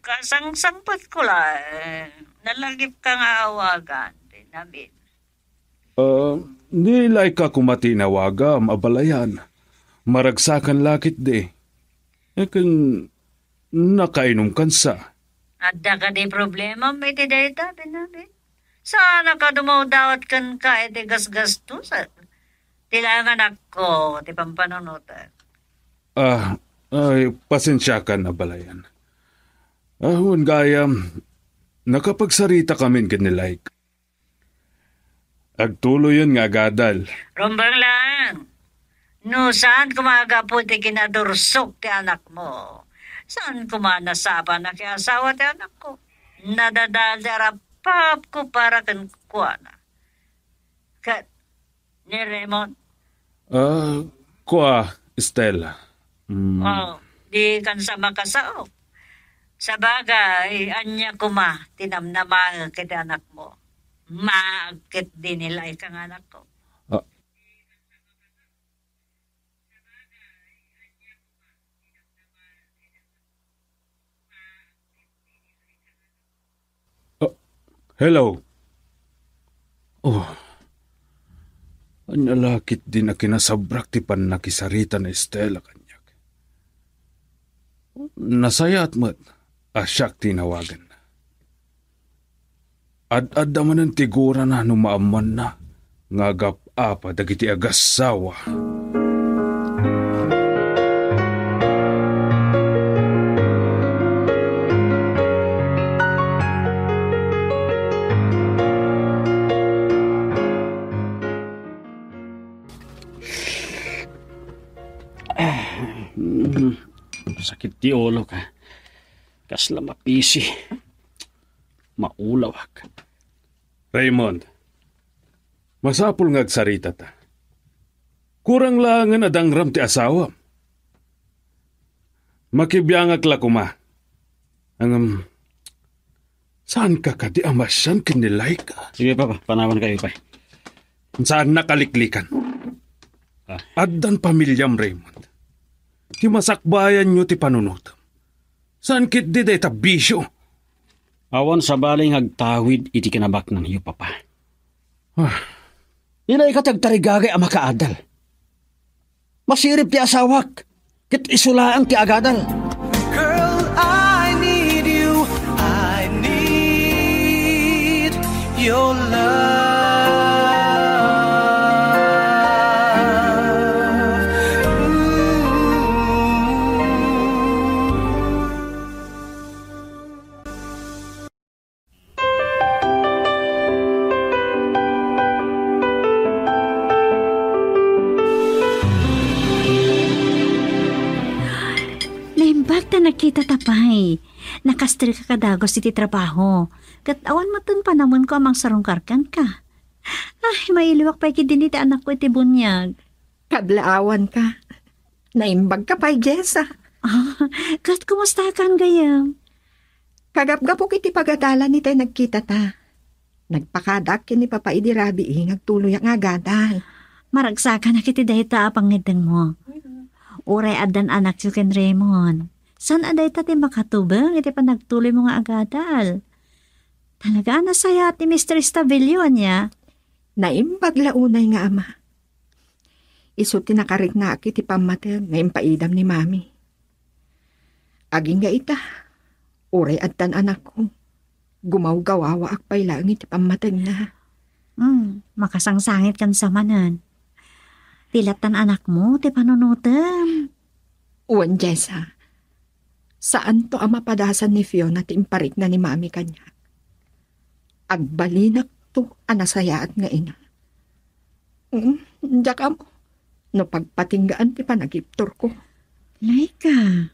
Kasangsangpetko laeng. Nalagipka nga awagan, Benabin. Ah, ni Laika koma ti inawagam, abalayan. Maragsakan la ketdi. Ken nakainumkan sa. Adda kadi problemam iti dayta, Benabin? Saanak a dumawdawat kenka iti gasgastos. Ti laeng anakko ti pampanunotek. Ah, ay, pasensiakan, abalayan. Ah, wen gayam, nakapagsarita kamin ken ni Laika. Agtuloyen nga agadal. Rumbeng laeng. No saan koma a gapu iti kinadursok ti anakmo, saan koma nasapa a nakiasawa ti anakko? Nadadael ti arapapko para kenkuana. Ket ni Raymond? Ah, kua, Stella. Mm. Oh, dikan sa makasao. Sabagay, ania koma ti namnamaek iti anakmo? Maag ketdi ni Laika nga anakko. Ah. Ah, hello. Oh. Ania la ketdin a kinasabrak ti pannakisarita ni Stella kaniak. Nasayaat met a siak ti inawaganna. Ad-adda manen ti gurana no maammoanna nga agap-apa dagiti agassawa. Sakit ti ulok. Kasla mapisi. Maulawak. Raymond, masapul nga agsaritata. Kurang laengen a dangram ti asawam. Makibiangak la koma. Ngem, saanka kadi a masian ken ni Laika? Sige, Papa, panawankayo pay. Saanna kaliklikan. Ah. Addan pamiliam, Raymond. Ti masakbayanyo ti panunotem. Saan ketdi dayta bisio? Awan sabali nga agtawid iti kinabaknangyo, Papa. Ah. Ni Laika ti agtarigagay a makaadal. Masirib ti asawak, ket isu laeng ti agadal. Girl, I need you. I need your love. Ooh. Naimbag ta nakitata pay. Nakastrika kadagus iti trabaho. Ket awan metten panamenko a mangsarungkar kenka. Ay, mailiwak pay ketdin iti anakko iti buniag. Kablaawanka. Naimbagka pay, Jessa. Ah, ket kumustakan gayam? Kagapgapuk iti pagadalan itay nagkitata. Nagpakadak ken ni Papa idi rabii nga agtuloyak nga agadal. Maragsakanak iti dayta a pangngeddengmo. Uray addan anakyo ken Raymond, saan a dayta ti makatubeng iti panagtuloymo nga agadal. Talaga a nasayaat ni Mister Estavillo, ania? Naimbag la unay nga ama. Isu ti nakariknaak iti pammateg nga impaidam ni Mami. Agingga ita, uray addan anakko, gumawgawawaak pay laeng iti pammategna. Hmm, makasangsangit kan sa manen. Ti lattan anakmo ti panunotem. Wen, Jessa. Saanto a mapadasan ni Fiona ti imparikna ni Mami kaniak. Agbalinakto a nasayaat nga ina. Mm, diak ammo no pagpatinggaan ti panagibturko. Laika.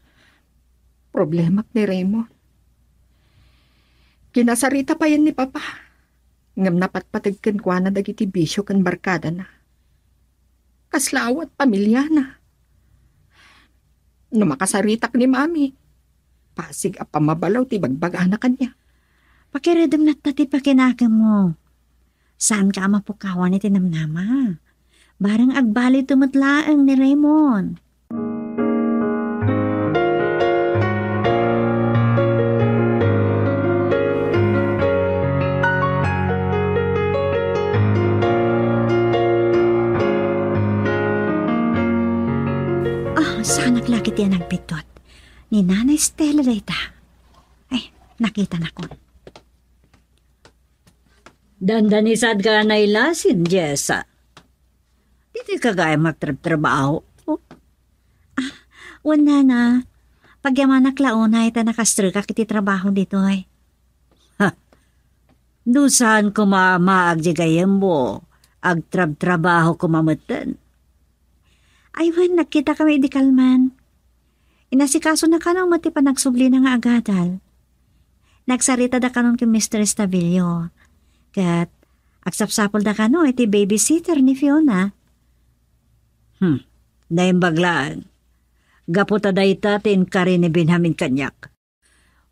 Problemak ni Raymond. Kinasarita payen ni Papa, ngem napatpateg kenkuana dagiti bisio ken barkadana. Kasla awat pamiliana. No makasaritak ni Mami, pasig a pamabalaw ti bagbagana kaniak. Pakiredem latta ti pakinakemmo. Saanka a mapukawan iti namnama. Bareng agbalito met laeng ni Raymond. Ah, saanak la ket ti nagbiddut. Ni Nanay Stella dayta. Ay, nakitanakon. Dandani saanka a nailasin, Jessa. Ditoyka gayam agtrabtrabaho? Ah, wen, Nana. Pagyamanak la unay ta nakastrekak iti trabaho ditoy. Ha! No saan koma a maag ti gayyemmo, agtrabtrabaho koma metten. Ay wen, nagkitakami idi kalman. Inasikasona kano met ti panagsublina nga agadal. Nagsaritada kanon ken Mister Estavillo. Ket agsapsapulda kano iti babysitter ni Fiona. Hmm, naimbag laeng. Gapu ta dayta ti inkari ni Benjamin kaniak.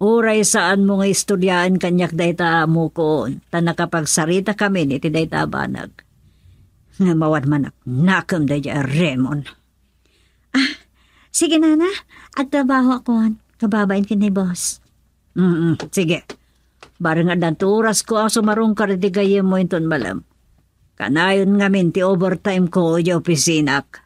Uray saanmo nga istoryaen kaniak dayta a amokon, ta nakapagsaritakamini iti dayta a banag. Ngem awan man naknakem daydiay a Raymond. Ah, sige, Nana. Agtrabahoakon. Kababain ken ni boss. Mm, sige. Bareng addanto orasko a sumarungkar iti gayyemmo inton malem. Kanayon ngamin ti overtime ko idiay opisinako.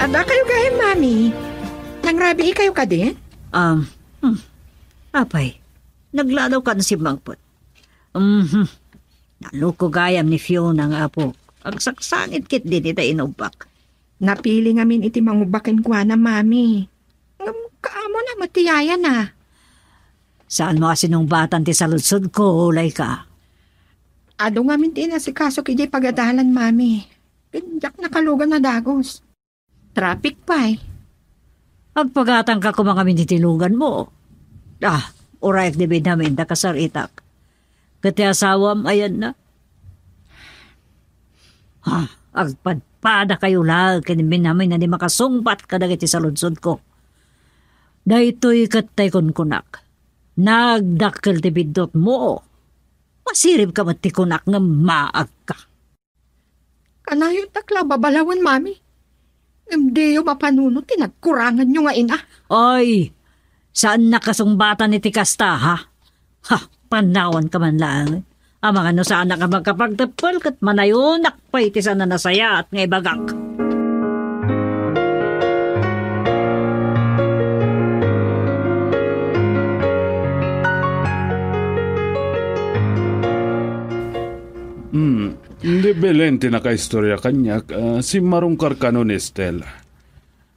Adda kayo gayam, Mami. Nangrabii kayo kadi? Um, hmm. Apay, nagladaw ka na simmangpet. Mhm. Naloko gayam ni Fiona nga apo. Agsaksangit ketdi ita inubbak. Napili ngamin iti mangubbak kenkuana, Mami. Ngem kaamona met ti yayana. Saanmo a sinungbatan ti saludsodko, ulayka? Adu ngamin ti inasikasok idiay pagadalan, Mami. Ken diak nakalugan a dagus. Traffic pay. Agpagatangka koma ngamin iti luganmo. Ah, uray agdibid amin ta kasaritak. Ket ti asawam, ayanna? Ha, agpadpadakayo laeng ken Benjamin a di makasungbat kadagiti saludsodko. Daytoy ket tay kunkunak. Nagdakkel ti biddutmo. Masiribka met ti kunak ngem maagka. Kanayontak la babalawen, Mami. Ngem diyo mapanunot ti nagkuranganyo nga ina. Ay, saannak a sungbatan iti kasta, ha? Ha, panawanka man laeng. Amangan no saanak a makapagteppel ket manayonak pay ti saan a nasayaat nga ibagak. Hmm, ni Belen ti nakaistorya kaniak, ah, simmarungkar kano ni Stella.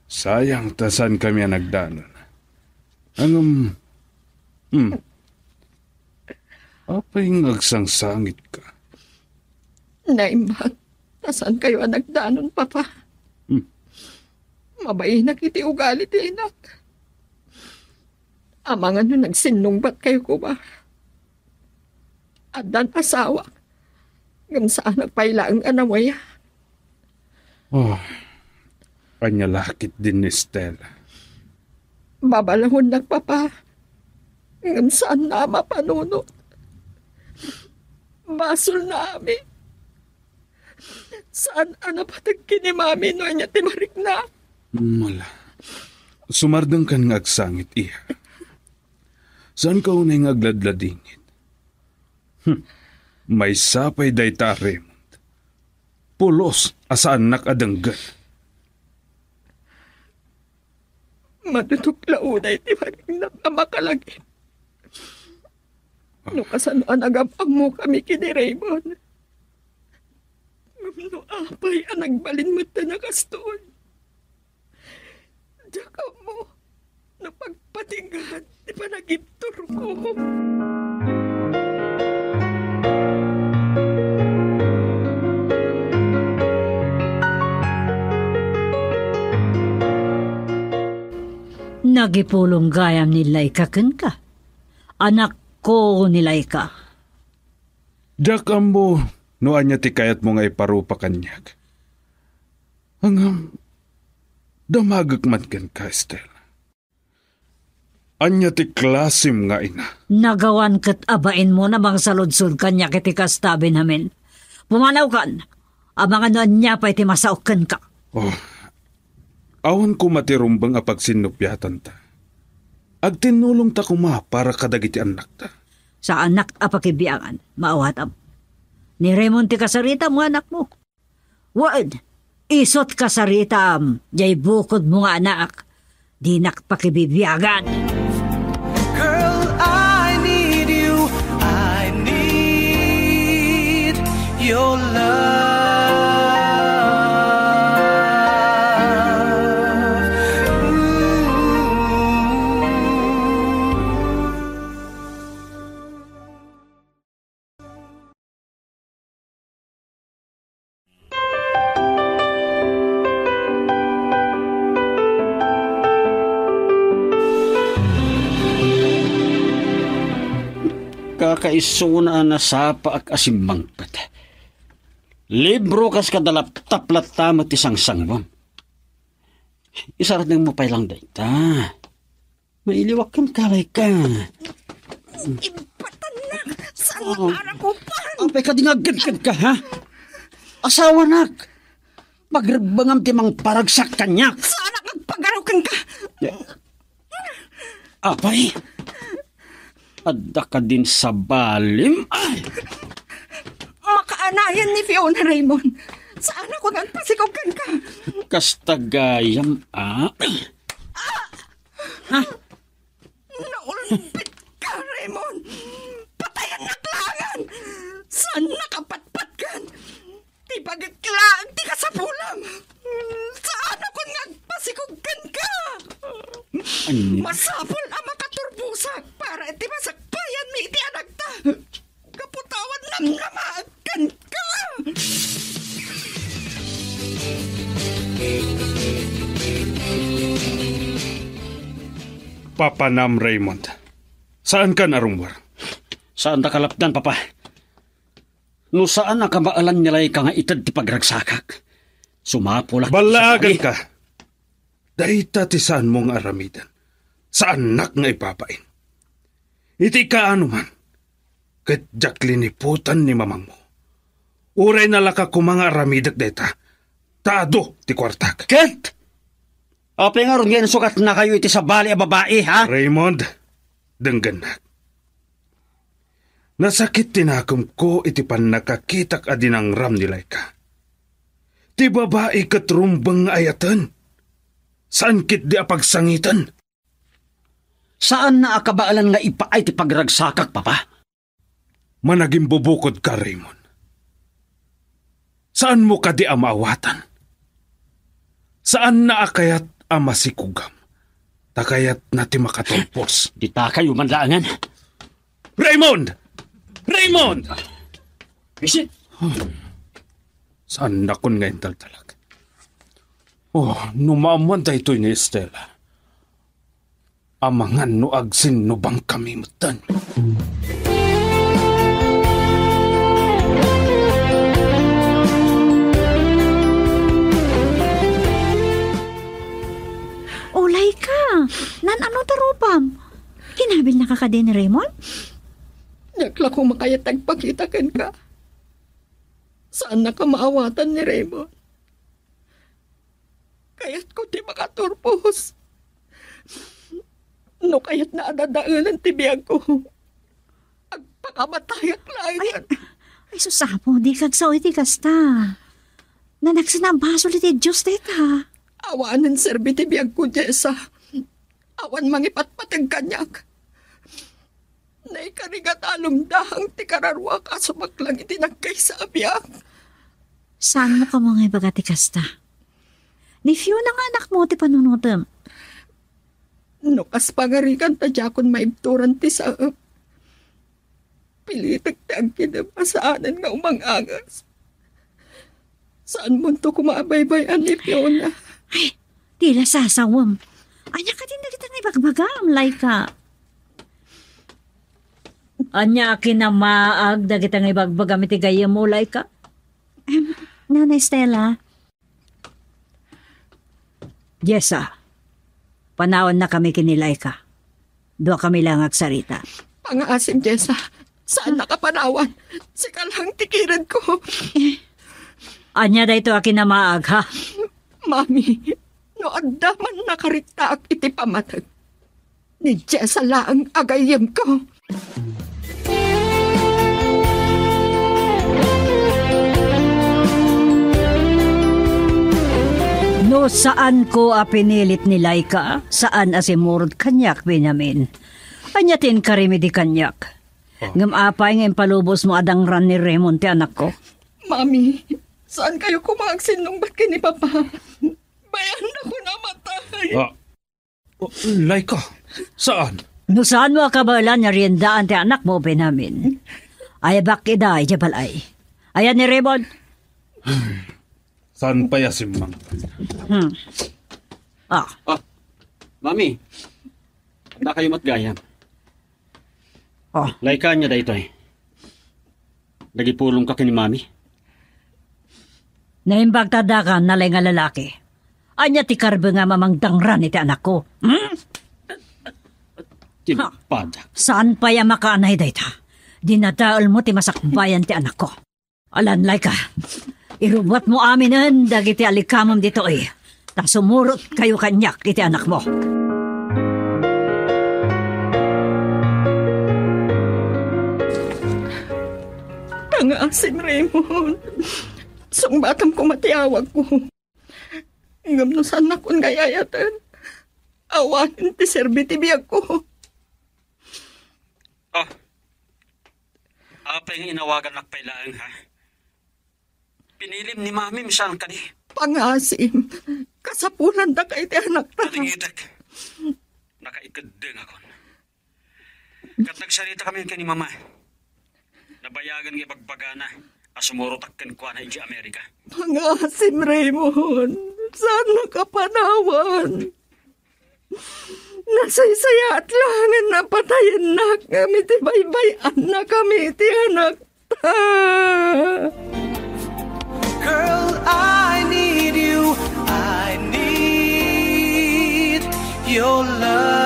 Sayang ta saan kami a nagdanon. Ngem, hmm, apay nga agsangsangitka? Naimbag, ta saan kayo a nagdanon, Papa? Hmm. Mabainak iti ugali ti inak. Amangan no nagsinnungbat kayo koma. Addan asawak, ngem saanak pay laeng a nawaya. Oh, ania la ketdin ni Stella? Babalawennak, Papa, ngem saanna a mapanunot. Basolna amin. Saan a napateg ken ni Mami no ania ti marikna. Mala. Sumardengkan nga agsangit, iha. Saanka unay nga agladladingit. Hmm. Maysa pay dayta a Raymond. Pulos a saannak a denggen. Madutok la unay ti panagnak a makalagip. No kasano a nagam-ammokami ken ni Raymond. Ngem no apay a nagbalin metten a kastoy? Diak ammo no pagpatinggaan ti panagibturko. Nagipulong gayam ni Laika kenka. Anakko ni Laika. Diak ammo no ania ti kayatmo nga iparupa kaniak. Ngem, damagek man kenka, Estela. Ania ti klasem nga ina? Nagawan ket abainmo a mangsaludsod kaniak iti kasta, Benjamin. Pumanawkan, amangan no ania pay ti masaok kenka. Oh, awan koma ti rumbeng a pagsinnupiatanta. Agtinnulongta koma para kadagiti annakta. Saanak a pakibiangan, maawatam. Ni Raymond ti kasaritam nga anakmo. Wen, isut' kasaritam, jay bukodmo nga anak. Dinak pakibibiagan. Girl, I need you. I need your love. Ooh. Kakaisuna a nasapaak a simmangpet. Libro kas kada laptop latta met ti sangsanguam. Isardengmo pay lang dayta. Mailiwak kenka, Laika. Ibatannak! Saan nga Oh. parakupan? Apay kadi nga agkedked ka, ha? Asawanak! Pagregbengam ti mangparagsak kaniak! Saan nga agpagaraw kenka? Apay? Adda kadin sabalim? Ay! Makaanayan ni Fiona, Raymond. Saan nga agpasikog kenka? Kasta gayam, a? Ha? Naulbit ka, Raymon! Patayannak laengen! Saan nga agpatpatgen? Ti bagik laeng ti kasapulam! Saan a kun nga agpasikog kenka! Ania? Masapul a makaturbosak para iti masakbayanmi iti anakta! Gapu ta awan namnamaek kenka! Papanam, Raymond. Saankan a rummuar? Saandak a lapdan, Papa. No saan a kabaelan ni Laika nga ited ti pagragsakak, sumapulak iti sabali. Ballaaganka. Dayta ti saanmo nga aramiden. Saannak nga ibabain. Iti kaano man, ket diak liniputan ni mamangmo. Uray nalaka koma nga aramidek dayta, ta adu ti kuartak. Ket apay ngarud nga insukatnakayo iti sabali a babai, ha? Raymond, denggennak. Nasakit ti nakemko iti pannakakitak a dinangram ni Laika. Ti babai ket rumbeng nga ayaten. Saan ketdi a pagsangiten. Saanna a kabaelan nga ipaay ti pagragsakak, Papa. Managimbubukodka, Raymond. Saanmo kadi a maawatan? Saanna a kayat a masikugam, ta kayatna ti makatulpos. Ditakayo man laengen. Raymond! Raymond! Isit! Saannakon nga indaldalag. Oh, no maammoan daytoy ni Estela. Amangan no agsinnubangkami metten. Ulay ka! Naan-ano ti rupam? Kinabilnaka kadi ni Raymond? Diak la koma kayat agpakita kenka. Saannak a maawatan ni Raymond. Kayatko ti makaturpos. No kayatna a dadaelen ti biagko, agpakamatayak laengen. Ay, ay, sus, Apo, dika agsao iti kasta. Nanagsina a basol iti Dios dayta. Awanen serbi ti biagko, Jessa. Awan mangipatpateg kaniak. Naikarigat a lumdahang ti kararuak a sumaklang iti nagkaysa a biag. Saan mo kamo nga ibaga ti kasta? Ni Fiona nga anakmo ti panunotem. No kas pangarigan ta diakon maibturan ti saem, pilitek ti agkidem a saanen nga umang-angas. Saanmonto koma a baybay-an ni Fiona. Ay, ti la sasawem. Ania kadin dagita nga ibagbagam, Laika? Ania a kinamaag dagita nga ibagbagam iti gayyemmo, Laika? Em, Nanay Stella. Jessa, panawannakami ken ni Laika. Duakami la nga agsarita. Pangngaasim, Jessa. Saannak a panawan. Sika lang ti kiredko. Ania daytoy a kinamaag, ha? Mami, no adda man nakariktaak iti pamateg, ni Jessa laeng a gayyemko. No saanko a pinilit ni Laika, saan a simurot kaniak, Benjamin. Ania ti inkarim idi kaniak? Ah. Ngem apay nga impalubosmo a dangran ni Raymond ti anakko? Mami, saankayo koma agsinnungbat ken ni Papa? Bayaannakon a matay. Ah, oh, Laika, saan? No saanmo a kabaelan nga riendaan ti anakmo, Benjamin, aybak ida idiay bal-ay. Ayan ni Raymond? Saan pay a simmangpet? Hmm. Ah. Ah, Mami, adda kayo met gayam. Oh. Laika, ania daytoy? Nagipulongka ken ni Mami? Naimbag ta adda kan nalay nga lalaki. Ania ti karbe nga mamangdangran iti anakko? Hmm? Ha? Tinpada. Saan pay a makaanay dayta? Dinadaelmo ti masakbayan ti anakko. Alan, Laika, irubbuatmo aminen dagiti alikamem ditoy, ta sumurotkayo kaniak iti anakmo. Pangngaasim, Raymond. Sungbatam koma ti awagko. Ngem no saannakon nga ay-ayaten, awanen ti serbi ti biagko. Oh. Apay nga inawagannak pay laeng, ha? Pinilim ni Mami, saan kadi? Pangngaasim, kasapulanta iti anakta. Nalingitek. Nakaikeddengakon. Ket nagsarita kami ken ni Mama. Nabayagan nga ibagbagana a sumurotak kenkuana idiay Amerika. Pangngaasim, Raymond. Saannak a panawan. Nasaysayaat laengen a patayennak ngem iti baybay-annakami iti anakta. Girl, I need you. I need your love.